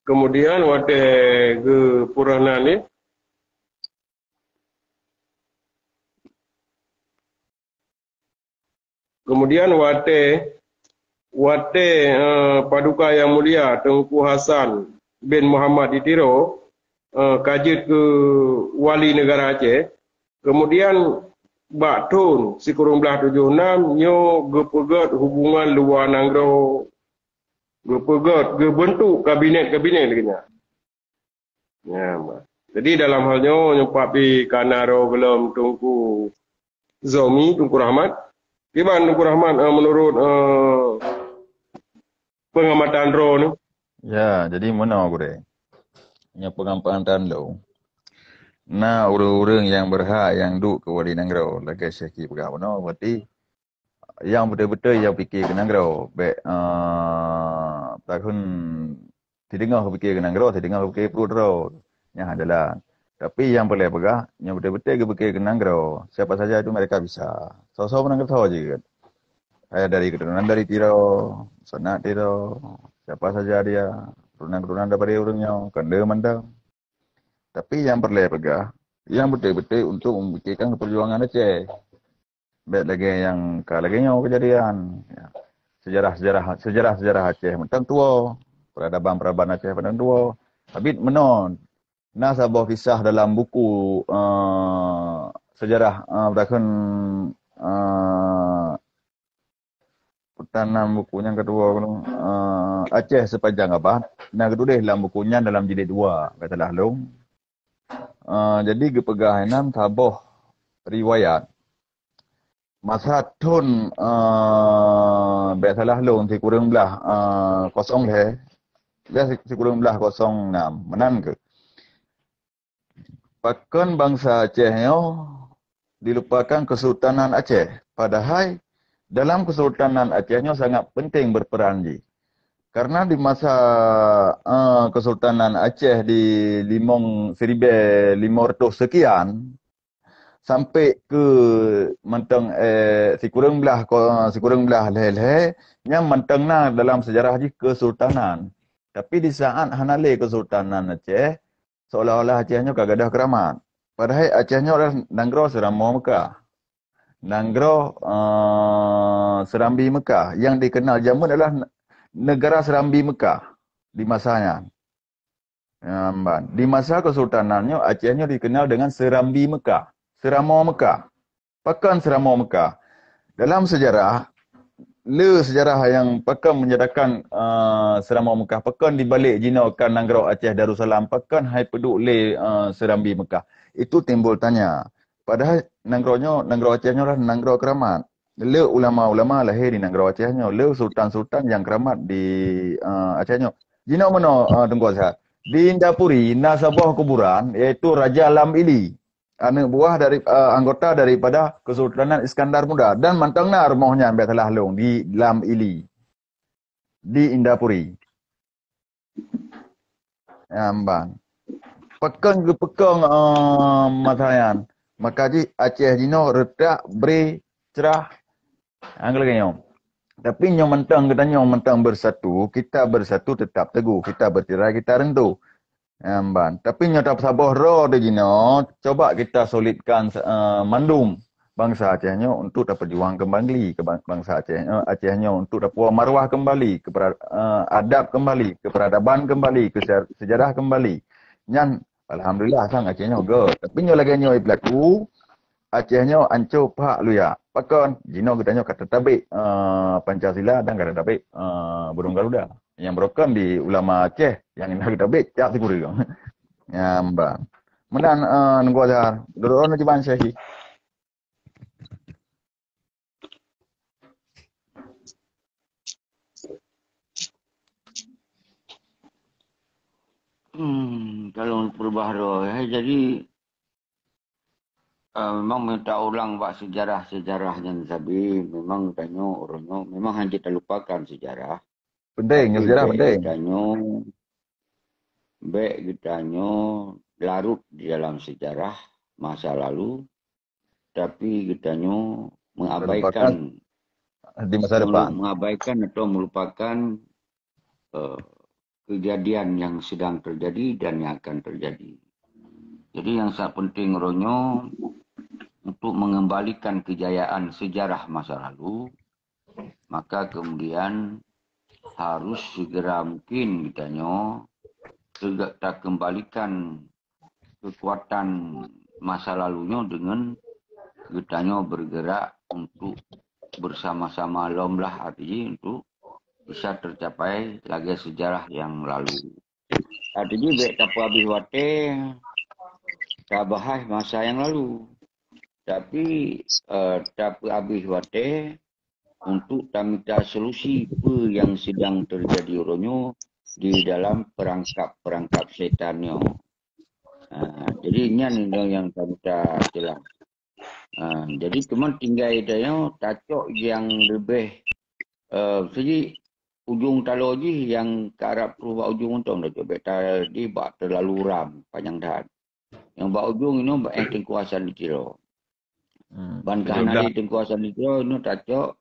kemudian watée geupeureuh nan ni, kemudian watée watée uh, Paduka Yang Mulia Teungku Hasan bin Muhammad di Tiro uh, ka jeuet keu wali negara Aceh, kemudian bak thon sikureueng blaih tujoh nam nyoe geupeugét hubungan luwa nanggroe, geupeugét, geubeuntuk kabinet-kabinet lagée nyan. Ya, jadi dalam hal nyoe nyumpat pi kana ro gelom Teungku Zomi, Teungku Rahmat. Kiban Teungku Rahmat uh, menurut uh, pengamatan ro ni? Ya, jadi meunoe gurée. Nyang pengamatan lôn, na ureuëng-ureuëng nyang berhak nyang duek keu wali nanggroe lagée Syeki peugah bunoe, berarti nyang beutôi-beutôi nyang pike keu nanggroe, bék uh, takheun sideungoh pike keu nanggroe, sideungoh pike pruet droe. Nyan adalah. Tapi nyang peureulée peugah, nyang beutôi-beutôi geupike keu nanggroe, siapa saja itu mereka bisa. Soe-soe meunan geutanyoe jeuet. Kaya dari keturunan dari Tiro, sanak Tiro, siapa saja dia, keturunan-keturunan daripada ureuëng nyoe, kande mantong. Tapi nyang peureulée peugah, nyang beutôi-beutôi untuk memikirkan perjuangan Aceh. Bék lagée nyang ka lagée nyoe keujadian. Ya. Sejarah-sejarah sejarah-sejarah Aceh mantong tuwoe, peradaban-peradaban Aceh mantong tuwoe. Habit meunoe na saboh kisah dalam buku uh, sejarah uh, berdasarkan uh, peutanam buku nyang kedua uh, Aceh Sepanjang Abad, na geutuléh dalam buku nyan dalam jilid dua, ka salah lôn. Uh, jadi geupeugah inan saboh riwayat masa thon uh, bék salah lôn sikureueng blaih uh, kosong lhée, sikureueng blaih kosong nam meunan keuh. Pakon bansa Aceh nyoe dilupakan Kesultanan Aceh, padahai dalam Kesultanan Aceh nyoe sangat penting berperan jih. Karena di masa uh, Kesultanan Aceh di limong siribée lima ratus sekian, sampai ke mantong eh, sikureueng blaih sikureueng blaih lhée-lhée nyang mantong na dalam sejarah jih kesultanan. Tapi di saat hana lé Kesultanan Aceh, seolah-olah Aceh nyoe ka gadôh keuramat. Padahai Aceh nyoe adalah nanggroe seuramoe Mekah. Nanggroe uh, Serambi Mekah yang dikenal jameun adalah negara Serambi Mekah di masa nyan. Di masa kesultanan nyoe Aceh nyoe dikenal dengan Serambi Mekah, Seuramoe Mekah. Pakon Seuramoe Mekah? Dalam sejarah le sejarah nyang pakon menyatakan, eh, Seuramoe Meukah, pakon di balek jinoe ka nanggroe Aceh Darussalam, pakon hai peuduek le, eh, Serambi Meukah. Itu timbul tanya. Padahai nanggroe nyoe, nanggroe Aceh nyoe lah nanggroe keuramat. Le ulama-ulama lahé di nanggroe Aceh nyoe, le sultan-sultan nyang keuramat di, eh, Aceh nyoe. Jinoe meunoe, eh, Teungku Azhar. Di Indapuri na saboh kuburan, yaitu Raja Lam Ili, aneuk buah dari, eh, anggota daripada Kesultanan Iskandar Muda, dan mantong na rumoh nyan, bèk salah lôn, di Lam Ili, di Indapuri. Nyan ban. Pakon geupeukong, eh, masa nyan. Maka jih Aceh jinoe reutak, bre, crah, nyang lagèe nyoe. Tapi nyoe mantong geutanyoe mantong bersatu, kita bersatu tetap teguh, kita bercerai kita rentuh. Nyan ban. Tapi nyoe tapeusaboh droe di jinoe, coba kita solidkan, eh, mandum bangsa Aceh nyoe untuk tapeujuang kembali ke bang-, bangsa Aceh, eh, Aceh nyoe untuk tapuwoe maruah kembali, kepera-, eh, adab kembali, keperadaban kembali, kesejar-, sejarah kembali. Nyan alhamdulillah sang Aceh nyoe göt. Tapi nyoe lagèe nyoe berlaku, Aceh nyoe ancô phak luyak. Pakon? Jinoe geutanyoe ka teutabek, eh, Pancasila dan ka teutabek, eh, burung Garuda. Nyang beurokon di ulama Aceh nyang indah geutabek cak sikureueng. Nyan ban. Meunan, eh, Teungku Azhar. Droeneuh kiban Syekh. Hmm, kalau peurubah droe, eh, jadi, eh, memang minta ulang bak sejarah-sejarah nyan sabe, memang tanyoe uroe nyoe memang hana talupakan sejarah. Penting, tapi sejarah bèk penting. Tanyoe, bèk geutanyoe larut di dalam sejarah masa lalu, tapi geutanyoe mengabaikan, di masa depan, mengabaikan atau melupakan, eh, kejadian yang sedang terjadi dan yang akan terjadi. Jadi yang sangat penting uroe nyoe untuk mengembalikan kejayaan sejarah masa lalu, maka kemudian harus segera mungkin geutanyoe teuga-, takembalikan kekuatan masa lalu nyoe dengan geutanyoe bergerak untuk bersama-sama lom lah, arti jih untuk bisa tercapai lagèe sejarah yang lalu. Arti jih bèk tapeuhabéh watèe tabahas masa yang lalu. Tapi, eh, tapeuhabéh watèe untuk tamita solusi peue nyang sedang terjadi uroe nyoe di dalam perangkap-perangkap setan nyoe. Ha, jadi nyan nyang tamita jeulaih. Ha, jadi cuma tinggai tanyoe tacok nyang leubeh, eh, siji ujong taloe jih nyang ka rab troh bak ujong untông tacok bèk tadi bak teulalu ram panyang that. Nyang bak ujong inoe bak éh Teungku Hasan di Tiro. Hmm. Ban ka hana lé Teungku Hasan di Tiro inoe tacok,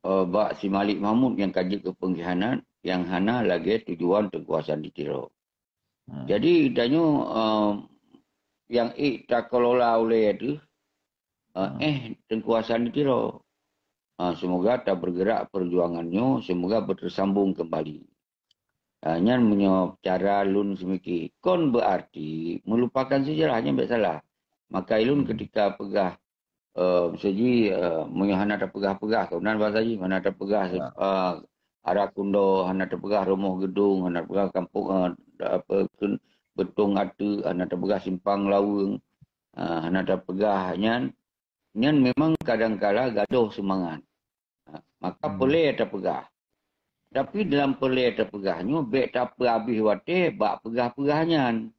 eh, bak si Malik Mahmud nyang ka jeuet keu pengkhianat nyang hana lagèe tujuan Teungku Hasan di Tiro. Hmm. Jadi tanyoe, eh, nyang ék takelola ulèe teuh, eh, Hmm. éh Teungku Hasan di Tiro. Ah, semoga tabergerak perjuangan nyoe, semoga betersambung kembali. Ah, nyan meunyoe cara lôn seumiki. Kon berarti meulupakan sejarah, nyan bèk salah. Maka ilôn Hmm. ketika peugah, eh, seuji, eh, meunyoe hana tapeugah-peugah, keunan bahasa jih, hana tapeugah, Ya. eh, ara kundo, hana tapeugah rumoh geudong, hana tapeugah kampung, eh, apa, beutông ateueh, hana tapeugah simpang laweueng, eh, hana tapeugah nyan, nyan memang kadangkala gadôh seumangat. Ha, maka Hmm. peureulèe tapeugah. Tapi dalam peureulèe tapeugah nyoe bèk tapeuhabéh watèe bak peugah-peugah nyan.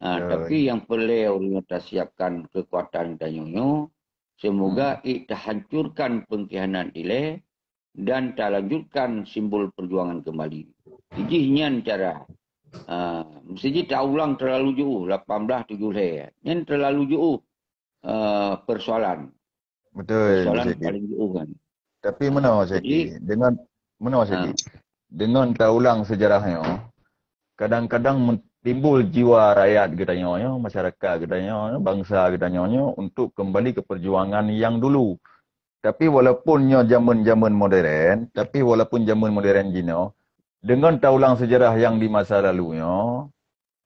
Ha, Betul. Tapi nyang peureulèe ureueng nyoe tasiapkan keukuatan tanyoe nyoe, semoga Hmm. ék tahancurkan pengkhianat ilèe dan talanjutkan simbol perjuangan kembali. Jih nyan cara. Ha, meusti jih taulang teulalu jiôh lapan belas tujoh lhèe. Nyan teulalu jiôh, eh, persoalan. Betul, persoalan Syekh. Paling jiôh kan. Tapi meunoe Syekh, jadi, dengan meunoe Syekh, ha. Dengan taulang sejarah nyoe, kadang-kadang men-, timbul jiwa rakyat geutanyoe nyoe, masyarakat geutanyoe nyoe, bangsa geutanyoe nyoe untuk kembali ke perjuangan yang dulu. Tapi walaupun nyoe jameun-jameun modern, tapi walaupun jameun modern jinoe, dengan taulang sejarah yang di masa lalu nyoe,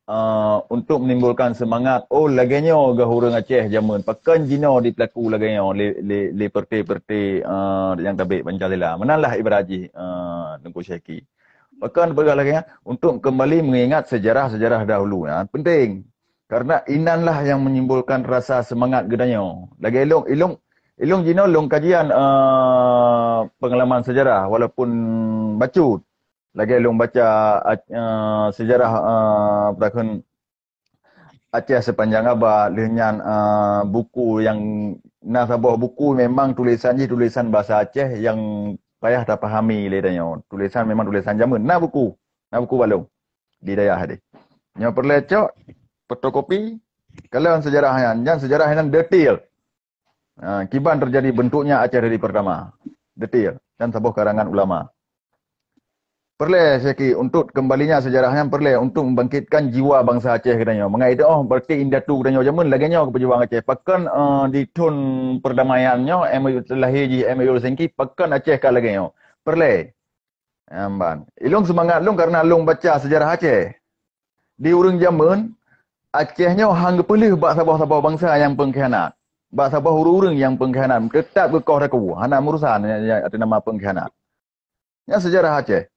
uh, untuk menimbulkan semangat, oh, lagée nyoe geuh ureuëng Aceh jameun, pakon jinoe dipeulaku lagée nyoe lé, lé, lé perte-perte uh, nyang tabek Pancasila. Meunan lah ibarat jih uh, Teungku Syeki. Pakon peugah lagée nyan, untuk kembali mengingat sejarah-sejarah dahulu. Nah, penting. Karena inanlah yang menimbulkan rasa semangat geutanyoe. Lagée ilong, ilong, ilong jinoe long kajian uh, pengalaman sejarah walaupun bacut. Lagée long baca uh, sejarah uh, peutakhon Aceh sepanjang abad, lheueh nyan uh, buku yang na saboh buku memang tulisan jih tulisan bahasa Aceh yang payah tapahami lé tanyoe. Tulisan memang tulisan jameun. Na buku, na buku balong di dayah deh. Nyoe peureulée cok fotokopi, kalon sejarah nyan, nyan sejarah nyan detail. Ha, kiban terjadi bentuknya Aceh dari pertama. Detail. Dan saboh karangan ulama. Perlée Syeki untuk kembalinya sejarah nyan perlée untuk membangkitkan jiwa bangsa Aceh geutanyoe. Mengai itu oh berarti indatu geutanyoe jameun lagée nyoe keupejuang Aceh. Pakon uh, di thon perdamaian nyoe M U lahé jih M U Helsinki pakon Aceh ka lagée nyoe. Perlée. Amban. Ilong semangat long karena long baca sejarah Aceh. Di ureuëng jameun Aceh nyoe hang geupeuleuh bak saboh-saboh bangsa nyang pengkhianat. Bak saboh ureuëng-ureuëng nyang pengkhianat tetap geukoh raku hana murusan nyang ateueh nama pengkhianat. Nyan sejarah Aceh.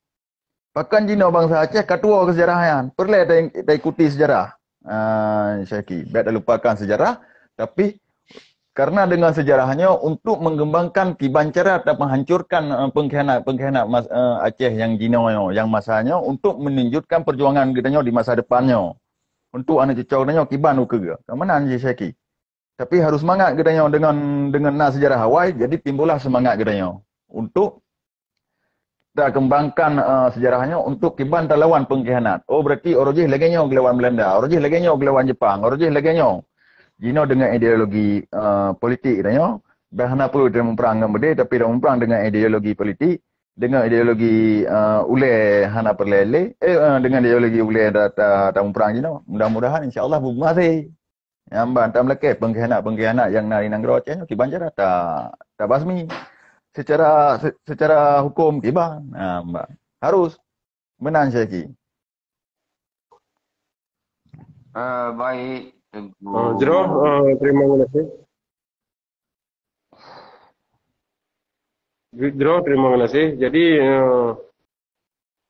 Pakon jinoe bangsa Aceh ka tuwoe keu sejarah nyan. Perlée taikuti sejarah. Uh, Syeki, bek lupakan sejarah, tapi karena dengan sejarah nyoe untuk mengembangkan kiban cara dan menghancurkan uh, pengkhianat-pengkhianat mas, uh, Aceh yang jinoe nyoe, yang masa nyoe untuk menunjukkan perjuangan geutanyoe di masa depan nyoe. Untuk aneuk cucu geutanyoe kiban ukeue. Ka meunan jih Syeki. Tapi harus semangat geutanyoe dengan dengan na sejarah awai, jadi timbullah semangat geutanyoe untuk takembangkan uh, sejarahnya untuk kiban talawan pengkhianat. Oh berarti orang jih lagi nyoe gelawan Belanda, orang jih lagi nyoe gelawan Jepang, orang jih lagi nyoe. Jino dengan ideologi uh, politik geutanyoe, dah hana perlu dia memperang dengan bedé tapi dia memperang dengan ideologi politik, dengan ideologi uh, ulée hana perlée lé, eh uh, dengan ideologi ulée dah tak tak memperang jino. Mudah-mudahan insya-Allah berhasil. Nyang ban tam lakée pengkhianat-pengkhianat nyang na di nanggroe Aceh nyoe kiban cara ta tabasmi secara se- secara hukum kiban. Ha, ban. Harus meunan Syeki. Uh, baik Teungku. Uh, Jero, uh, terima kasih. Jero, terima kasih. Jadi uh,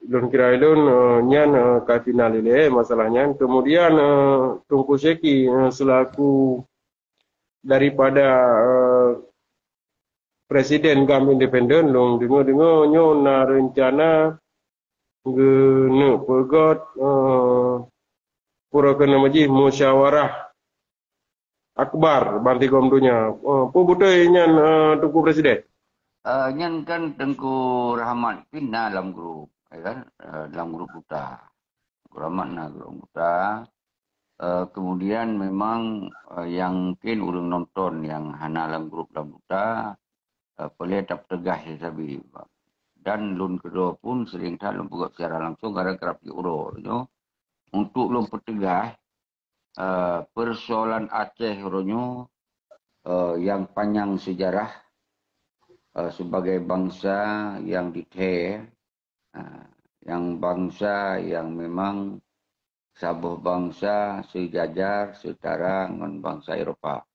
lôn kira lôn uh, nyan uh, ka final ilée masalah nyan. Kemudian uh, Teungku Syeki uh, selaku daripada uh, Presiden GAM Independen, lôn dengar-dengar nyoe na rencana geuneuk peugöt uh, pura keuneuk majih musyawarah akbar bansigom donya. Uh, peue beutôi nyan uh, Teungku Presiden? Uh, nyan kan Teungku Rahmat pih na lam grup, ya kan? Uh, dalam grup duta. Teungku Rahmat na grup duta. Uh, kemudian memang uh, yang mungkin ureuëng nonton yang hana lam grup lam duta, uh, perlu tapeuteugah sabe. Dan lôn keudroe pun sering that lôn peugah secara langsung karena kerap diuroe nyoe. Untuk lôn peuteugah, uh, persoalan Aceh uroe nyoe uh, yang panjang sejarah uh, sebagai bangsa yang dite, uh, yang bangsa yang memang saboh bangsa sejajar setara ngon bangsa Eropa.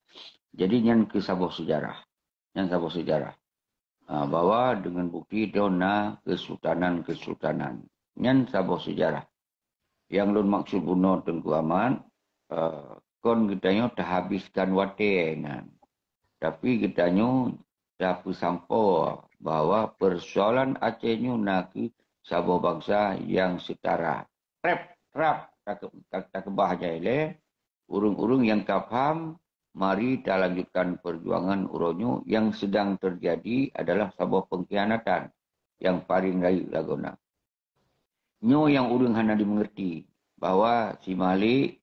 Jadi nyan ke saboh sejarah. Nyan saboh sejarah. Uh, bahwa dengan bukti itu na kesultanan-kesultanan. Nyan saboh sejarah. Yang lôn maksud bunoe Teungku Amat, uh, kon geutanyoe tahabiskan watée nyan. Tapi geutanyoe tapeusampoe bahwa persoalan Aceh nyoe na keuh saboh bangsa yang setara. Rap, rap, takeubah jai lé ureuëng-ureuëng yang ka paham, mari talanjutkan perjuangan uroe nyoe yang sedang terjadi adalah saboh pengkhianatan yang paling rayeuk lagoe na. Nyoe nyang ureuëng hana dimengerti bahwa si Malik,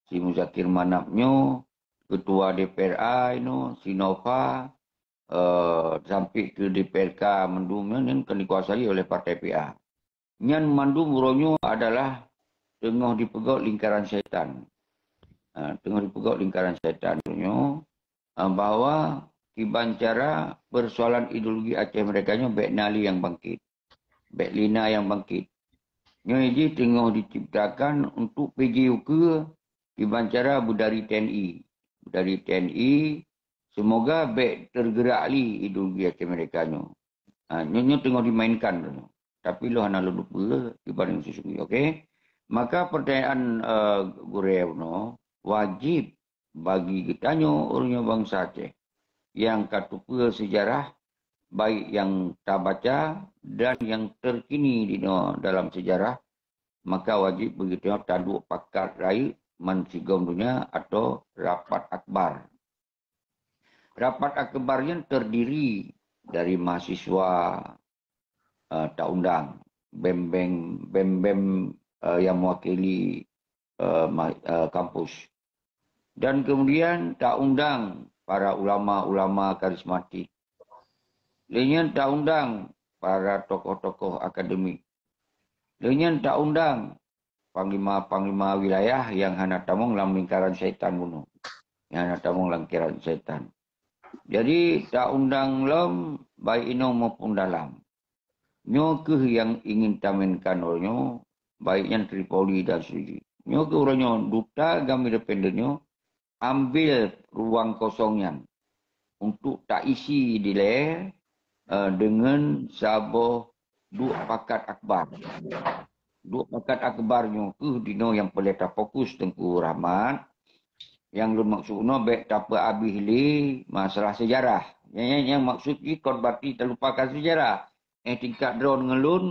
si Muzakir Manaf nyoe, ketua D P R A inoe, si Nova, uh, sampai ke D P R K mandum nyoe kan dikuasai oleh partai P A. Nyan mandum uroe nyoe adalah teungoh dipeugöt lingkaran syaitan. Uh, teungoh dipeugöt lingkaran syaitan nyoe uh, bahwa kiban cara persoalan ideologi Aceh mereka nyoe bek nali yang bangkit. Bek lina yang bangkit. Nyoe jih teungoh diciptakan untuk P J U K kiban cara beudari T N I. Beudari T N I, semoga bèk tergerak lé ideologi Aceh Merdeka nyoe. Ha, nyoe, nyoe teungoh dimainkan tu. Tapi lôn hana lôn lupa kiban nyang sesungguhnya, okey? Maka pertanyaan, eh, gurèe bunoe, wajib bagi geutanyoe ureueng bansa Aceh nyang ka teupeue sejarah, baik nyang tabaca dan nyang terkini dinoe dalam sejarah, maka wajib bagi geutanyoe taduek pakat rayeuk ban sigom donya atau rapat akbar. Rapat akbar nyan terdiri dari mahasiswa, eh, taundang, bem-bem, bem-bem, eh, nyang mewakili, eh, ma-, eh, kampus. Dan kemudian taundang para ulama-ulama karismatik. Lheueh nyan taundang para tokoh-tokoh akademik. Lheueh nyan taundang panglima-panglima wilayah nyang hana tamong lam lingkaran syaitan bunoe. Nyang hana tamong lam lingkaran syaitan. Jadi, taundang lom baik inong maupun dalam. Nyoe kheueh nyang ingin tamainkan uroe nyoe, baik nyan Tripoli dan Suji. Nyoe kheueh uroe nyoe duta GAM Independen nyoe ambil ruang kosong nyan untuk taisi dilèe, eh, deungon saboh duek pakat akbar. Duek pakat akbar nyoe kheueh dinoe nyang peureulèe tafokus Teungku Rahmat. Nyang lôn maksud nyoe bèk tapeuabéh lé masalah sejarah. Nyang, nyang, nyang maksud jih kon berarti talupakan sejarah. Eh, tingkat droeneuh ngon lôn,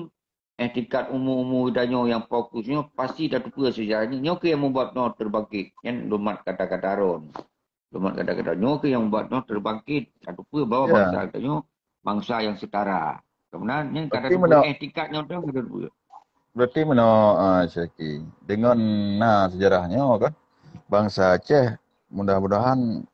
eh, tingkat umu-umu tanyoe nyang fokus nyoe pasti tateupeue sejarah nyoe. Nyoe kheueh nyang mubat nyoe terbangkit. Nyan lôn mat kata-kata droen. Lôn mat kata-kata nyoe kheueh nyang mubat nyoe terbangkit. Tateupeue bahwa Ya. bangsa tanyoe bangsa nyang setara. Kemudian nyan kata Berarti teupeue, mena- eh, tingkat nyoe tu kata teupeue. Berarti meunoe, ah, Syaki, deungon na sejarah nyoe kan, bangsa Aceh mudah-mudahan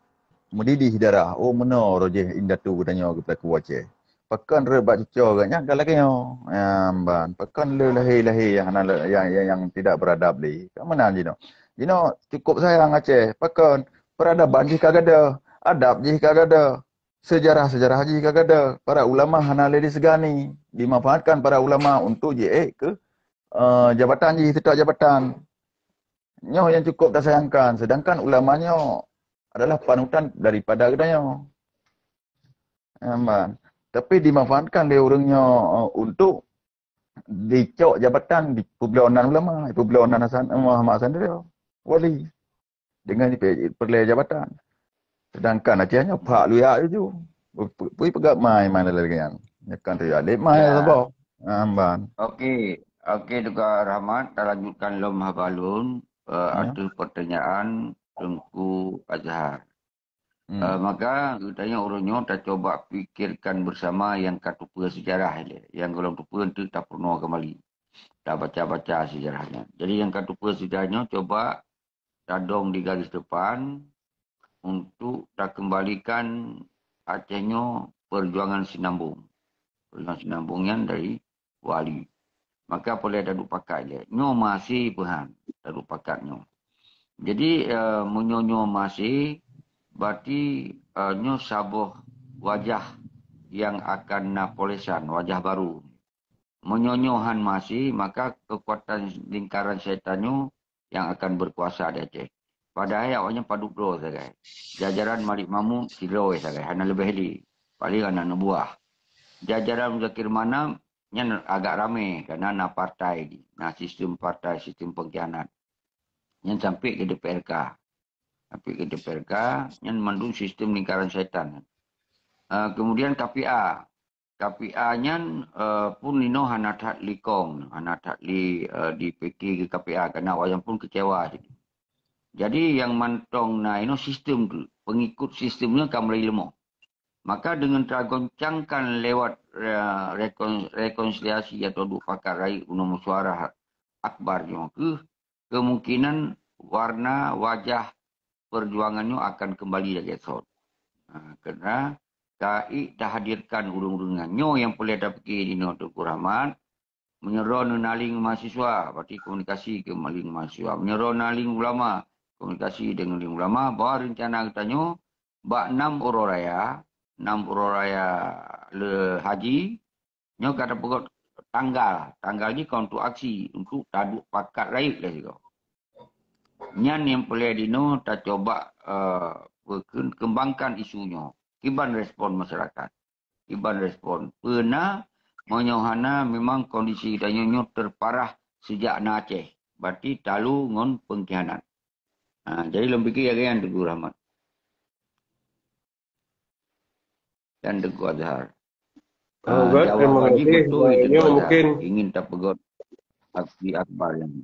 meudidih darah. Oh, meunoe roh jih indatu geutanyoe geupeuteukue Aceh. Pakon rot bak cucoe geuh nyan ka lagèe nyoe. Nyan ban. Pakon le lahé-lahé nyang hana le, nyang, nyang, nyang tidak beradab lé. Ka meunan jinoe. Jinoe cukup sayang Aceh. Pakon peradaban jih ka gadoh, adab jih ka gadoh, sejarah-sejarah jih ka gadoh. Para ulama hana lé disegani. Dimanfaatkan para ulama untuk jiék keu, eh, jabatan jih, seutôt jabatan. Nyoe nyang cukup tasayangkan. Sedangkan ulama nyoe adalah panutan daripada geutanyoe. Nyan ban. Tapi dimanfaatkan lé ureueng nyoe, eh, untuk dicok jabatan, dipeubloe nan ulama, dipeubloe nan Hasan, Muhammad Hasan Tiro, wali. Deungon dipe-, peureulèe jabatan. Sedangkan Aceh nyoe phak luyak ju. Pu-, pu-, pui peugah mai, mai lagèe nyan. Nyoe kan tu ya, lé mai Ya. saboh. Nyan ban. Okey. Okey, Teungku Rahmat, talanjutkan lom haba lôn, eh, Ya. ateueh pertanyaan Teungku Azhar. Hmm. Eh, maka geutanyoe uroe nyoe tacoba pikirkan bersama nyang ka teupeue sejarah ilèe. Nyang gohlom teupeue eunteuk tapeurunoe kembali. Tabaca-baca sejarah nyan. Jadi nyang ka teupeue sejarah nyoe coba tadong di garis depan untuk takembalikan Aceh nyoe perjuangan sinambong. Perjuangan sinambong nyan dari wali. Maka peureulèe taduek pakat ilèe. Nyoe masih peuhan taduek pakat nyoe. Jadi, eh, meunyoe nyoe masih, berarti, eh, nyoe saboh wajah nyang akan na polesan, wajah baru. Meunyoe nyoe han masih, maka keukuatan lingkaran syaitan nyoe nyang akan berkuasa di Aceh. Padahai awaknyan padub droe sagai. Jajaran Malik Mahmud sidroe sagai, hana leubeh lé. Paléng aneuk buah. Jajaran Muzakir Manaf nyan agak ramé, karena na partai jih, na sistem partai, sistem pengkhianat. Nyan sampai ke D P R K. Sampai ke D P R K, nyan mandum sistem lingkaran syaitan. Ah, kemudian K P A. K P A nyan, eh, pun inoe hana that likong, hana that li, eh, dipikir ke K P A, karena awaknyan pun kecewa. Jadi, nyang mantong na inoe sistem tu, pengikut sistem nyoe ka mulai leumoh. Maka deungon tagoncangkan lewat, eh, rekon-, rekonsiliasi atau duek pakat rayeuk bunoe musyawarah akbar nyoe kheueh, kemungkinan warna wajah perjuangan nyoe akan kembali lagèe sot. Ha, karena ka ék tahadirkan ureueng-ureueng nyan. Nyoe nyang peureulèe tapike dinoe Teungku Rahmat, meunyoe droeneuh na ling mahasiswa, berarti komunikasi keu ling mahasiswa. Meunyoe droeneuh na ling ulama, komunikasi deungon ling ulama, bahwa rencana geutanyoe bak nam uroe raya, nam uroe raya le haji, nyoe ka tapeugot tanggal. Tanggal jih kon untuk aksi, untuk taduek pakat rayeuk lé sigoe. Nyan nyang peureulée dinoe tacoba, eh, peukeumbangkan isu nyoe. Kiban respon masyarakat. Kiban respon. Peue na, meunyoe hana, memang kondisi tanyoe nyoe terparah sejak na Aceh. Berarti talu ngon pengkhianat. Ha, jadi lôn pikir lagée nyan Teungku Rahmat dan Teungku Azhar. Oh, ah, Ustaz, terima kasih. Betul, ini mungkin ingin tapeugöt aksi akbar yang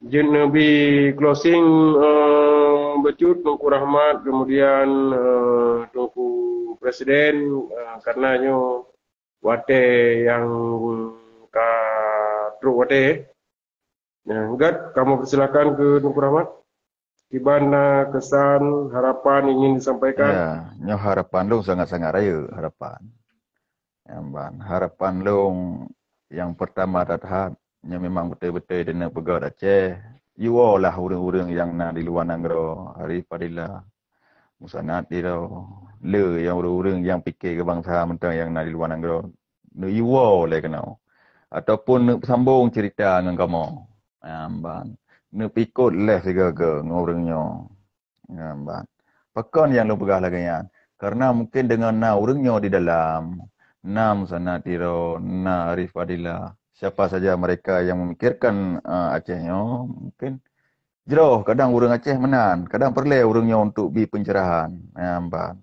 jeuet neubi closing, eh, bacut Teungku Rahmat, kemudian, eh, Teungku Presiden, eh, karena nyoe watée nyang ka trok watée. Nah, Gat, kamoe persilakan keu Teungku Rahmat. Kiban na kesan, harapan ingin disampaikan? Ya, nyoe harapan lôn sangat-sangat rayeuk harapan. Nyang ban, harapan lôn nyang pertama that-that, nyoe memang beutôi-beutôi di neupeugöt Aceh. Iwoe lah ureuëng-ureuëng nyang na di luwa nanggroe, Arif Fadilah, Musanat Tiro, le nyang ureuëng-ureuëng nyang pike keu bansa mantong nyang na di luwa nanggroe, neuiwoe lé keunoe. Ataupun neusambong cerita ngon kamoe. Nyang ban, neupikot lé sigoe-goe ngon ureuëng nyoe. Nyang ban. Pakon nyang lôn peugah lagée nyan? Karena mungkin deungon na ureuëng nyoe di dalam, na Musanat Tiro, na Arif Fadilah, siapa saja mereka yang memikirkan, eh, Aceh nyoe, mungkin jroh, kadang ureuëng Aceh meunan, kadang peureulée ureuëng nyoe untuk bi pencerahan. Nyang ban.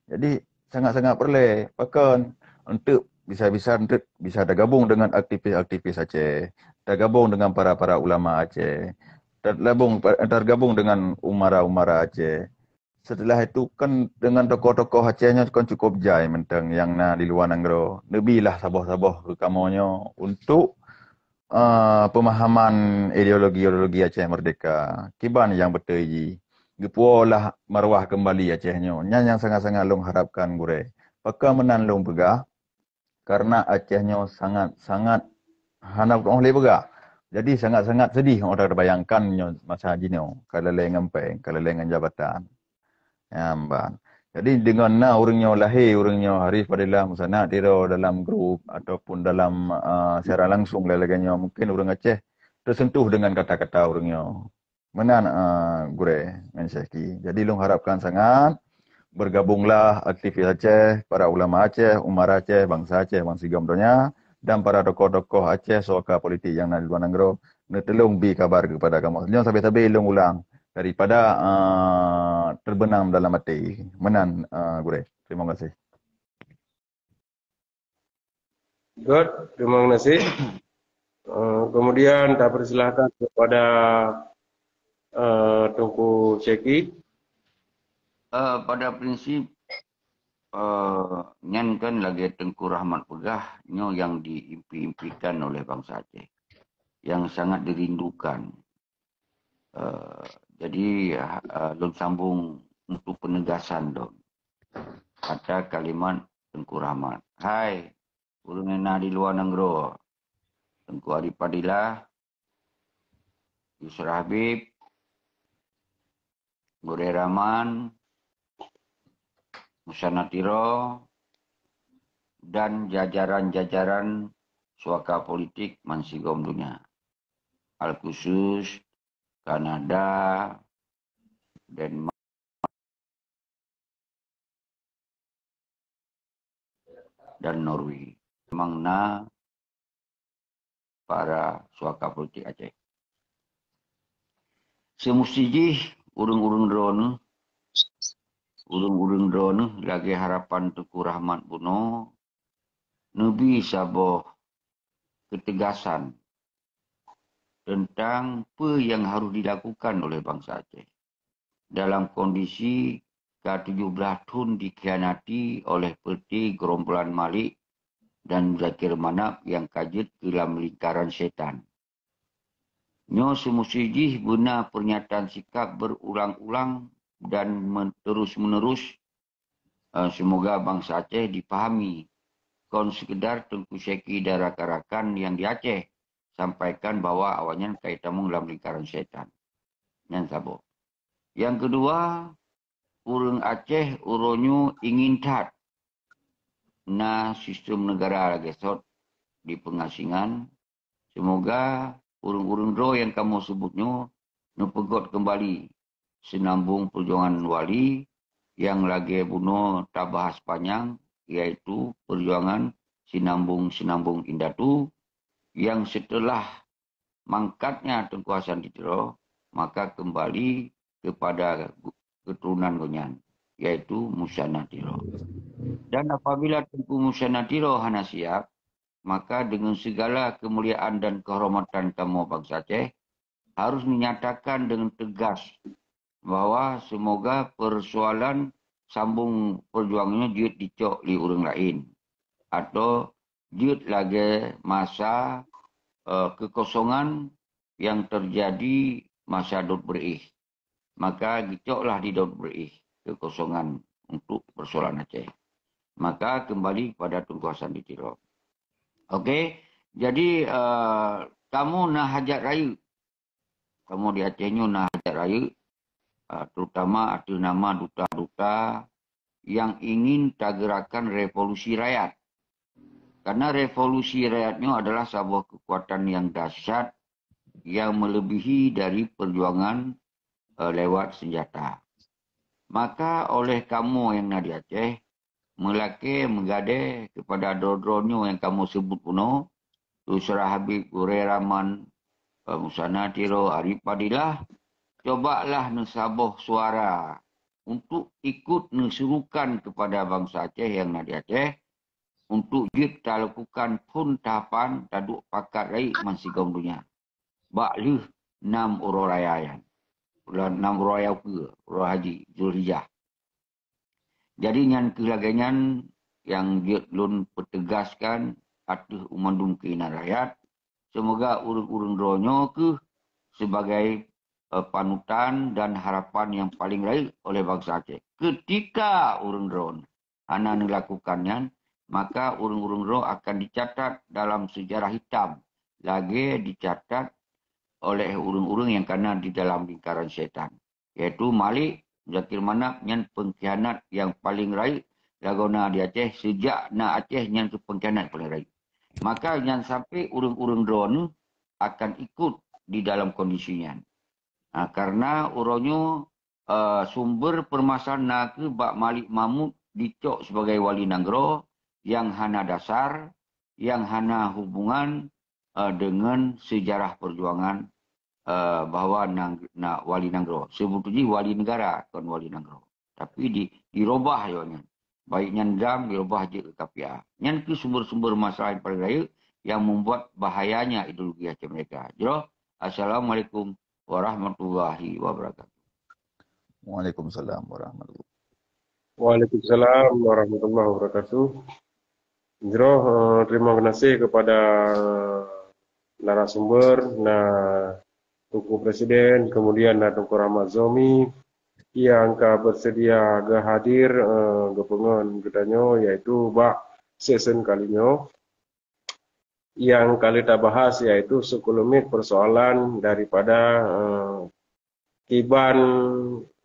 Jadi, sangat-sangat peureulée. Pakon? Untuk bisa-bisa untuk bisa tergabung dengan aktivis-aktivis Aceh, tergabung dengan para-para ulama Aceh, tergabung, tergabung dengan umara-umara Aceh. Setelah itu kan dengan tokoh-tokoh Aceh nyoe kan cukup jai mantong nyang na di luwa nanggroe. Neubilah saboh-saboh keu kamoe nyoe untuk, eh, pemahaman ideologi-ideologi Aceh Merdeka. Kiban nyang beutôi jih. Geupuwoe lah marwah keumbali Aceh nyoe. Nyan nyang sangat-sangat lôn harapkan gurée. Pakon meunan lôn peugah, karena Aceh nyoe sangat-sangat hana peutu'oh lé peugah. Jadi sangat-sangat sedih óh that tabayangkan nyoe masa jinoe, ka lalée ngon péng, ka lalée ngon jabatan. Nyang ban. Jadi deungon na ureuëng nyoe lahé, ureuëng nyoe Arif Fadilah, Musanat Tiro dalam grup ataupun dalam, eh, siaran langsung lagée nyoe, mungkin ureuëng Aceh tersentuh dengan kata-kata ureuëng nyoe. Meunan, eh, gurée ngon Syehki. Jadi lôn harapkan sangat, bergabunglah aktivis Aceh, para ulama Aceh, umara Aceh, bansa Aceh, bansigom donya, dan para tokoh-tokoh Aceh, suaka politik nyang na di luwa nanggroe, neutulông bi kabar keupada kamoe. Nyoe sabe-sabe lôn ulang daripada, eh, terbenam dalam hati. Meunan, eh, gurée. Terima kasih. Good, terima kasih. Eh, kemudian tapersilahkan kepada, eh, Teungku Syeki. Eh, pada prinsip, eh, nyan kan lagée Teungku Rahmat peugah, nyoe nyang diimpi-impikan oleh bansa Aceh. Nyang sangat dirindukan. Eh, jadi, eh, lôn sambung untuk penegasan lôn. Kata kalimat Teungku Rahmat. Hai, ureuëng nyang na di luwa nanggroe. Teungku Arif Fadilah, Yusra Habib, Gurée Rahman, Musanat Tiro, dan jajaran-jajaran suaka politik bansigom donya. Alkhusus Kanada, Denmark, dan Norway. Memang na para suaka politik Aceh. Seumusti jih ureuëng-ureuëng droeneuh, ureuëng-ureuëng droeneuh lagée harapan Teungku Rahmat bunoe, neubi saboh keutegasan teuntang peue nyang harôh dilakukan oleh bansa Aceh dalam kondisi ka tujoh blaih thon dikhianati oleh peureute geurombolan Malik dan Muzakir Manaf nyang ka jeuet keu lam lingkaran setan. Nyoe seumusti jih beuna peurnyataan sikap beurulang-ulang dan men-, terus-menerus. Eh, seumoga bansa Aceh dipahami, kon seukeudar Teungku Syeki dan rakan-rakan nyang di Aceh sampaikan bahwa awaknyan ka jitamong lam lingkaran setan. Nyan saboh. Nyang keudua, ureuëng Aceh uroe nyoe ingin that na sistem negara lagée sot di pengasingan. Semoga ureuëng-ureuëng droe nyang kamoe sebut nyoe neupeugét keumbali seunambong peujuangan wali nyang lagée bunoe tabahas panyang, yaitu peujuangan sinambong-sinambong indatu nyang seuteulah mangkatnya Teungku Hasan di Tiro, maka keumbali keupada keuturonan gobnyan, yaitu Musanna Tiro. Dan apabila Teungku Musanna Tiro hana siab, maka deungon sigala keumuliaan dan keuhormatan kamoe bansa Aceh harus neunyatakan deungon teugas bahwa seumoga peusoalan sambong peujuangan nyoe jeuet dicok lé ureuëng laén, atau jeuet lagée masa, eh, keukosongan nyang teujadi masa Daud Beuréh. Maka geucoklah di Daud Beuréh keukosongan untuk peusoalan Aceh. Maka keumbali kepada Teungku Hasan di Tiro. Oke, jadi, eh, kamoe na hajat rayeuk. Kamoe di Aceh nyoe na hajat rayeuk, eh, terutama ateueh nama duta-duta nyang ingin tageurakkan revolusi rakyat. Karena revolusi rakyat nyoe adalah saboh keukuatan nyang dahsyat nyang meuleubiehi dari peujuangan, eh, lewat seunjata. Maka oleh kamoe nyang na di Aceh, meulakée meugadée keupada droe-droe nyoe nyang kamoe seubut bunoe, Yusra Habib, Gurée Rahman, eh, Musanna Tiro, Arif Fadilah, cobalah neusaboh suara untuk ikut neusurukan keupada bansa Aceh nyang na di Aceh untuk jeuet talakukan phon tahapan taduek pakat rayeuk bansigom donya bak lheueh nam uroe raya nyan. Bulan nam uroe raya ukeue, uroe haji, Zulhijjah. Jadi nyan keuh lagée nyan nyang jeuet lôn peuteugaskan ateueh u mandum keuinan rakyat. Seumoga ureuëng-ureuëng droe nyoe keuh sibagai, eh, panutan dan harapan nyang paleng rayeuk oleh bansa Aceh. Keutika ureuëng droe hana neulakukan nyan, maka ureuëng-ureuëng droe akan dicatat dalam seujarah hitam, lagée dicatat oleh ureuëng-ureuëng nyang kana di dalam lingkaran syaitan, yaitu Malik Zakir Manaf nyan peungkhianat nyang paleng rayeuk lagoe na di Aceh seujak na Aceh nyan keuh peungkhianat paleng rayeuk. Maka nyan sampai ureuëng-ureuëng droe nyoe akan ikut di dalam kondisi nyan. Ha, karena uroe nyoe, eh, sumber peumasalahan na keuh bak Malik Mahmud dicok sibagai wali nanggroe nyang hana dasar, nyang hana hubungan, eh, deungon seujarah peujuangan, eh, bahwa nang-, na wali nanggroe. Seubeutôi jih wali neugara, kon wali nanggroe. Tapi di, dirobah yo nyan. Baik nyan GAM dirobah jeuet keu KPA. Nyan keuh sumber-sumber masalah nyang paleng rayeuk nyang membuat bahayanya ideologi Aceh Merdeka. Jroh, Assalamualaikum warahmatullahi wabarakatuh. Waalaikumsalam warahmatullahi. Waalaikumsalam warahmatullahi wabarakatuh. Jroh, eh, terima kasih kepada narasumber, na Teungku Presiden, kemudian na Teungku Rahmat Zomi nyang ka bersedia geuhadir, eh, geupeungon geutanyoe, yaitu bak sesi kali nyoe. Nyang ka lheueh tabahas yaitu seukeulumit peusoalan daripada, eh, kiban,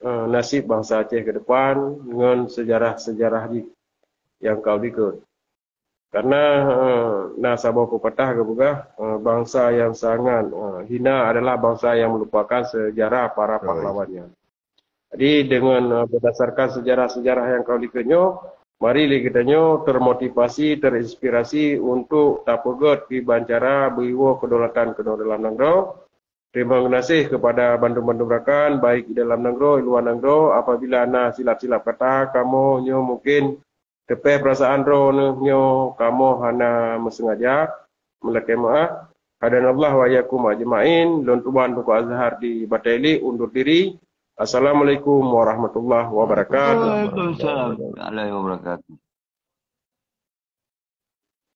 eh, nasib bansa Aceh ke depan ngon seujarah-seujarah jih nyang ka likot. Karena, eh, na saboh peupatah geupeugah, eh, bansa yang sangat, eh, hina adalah bansa yang melupakan sejarah para pahlawannya. Jadi, dengan, eh, berdasarkan sejarah-sejarah nyang ka likot nyoe, mari lé geutanyoe termotivasi, terinspirasi untuk tapeugét kiban cara beuiwoe kedaulatan keunoe dalam nanggroe. Terima kasih kepada bandum-bandum rakan, baik di dalam nanggroe, di luwa nanggroe. Apabila na silap-silap kata, kamoe nyoe mungkin teupeh peurasaan droeneuh nyoe kamoe hana meuseungaja, meulakée meuáh. Hadanallah wa iyyakum ajmain. Lôn tuan Teungku Azhar di Batailik undur diri. Assalamualaikum warahmatullahi wabarakatuh. Waalaikumsalam warahmatullahi wabarakatuh.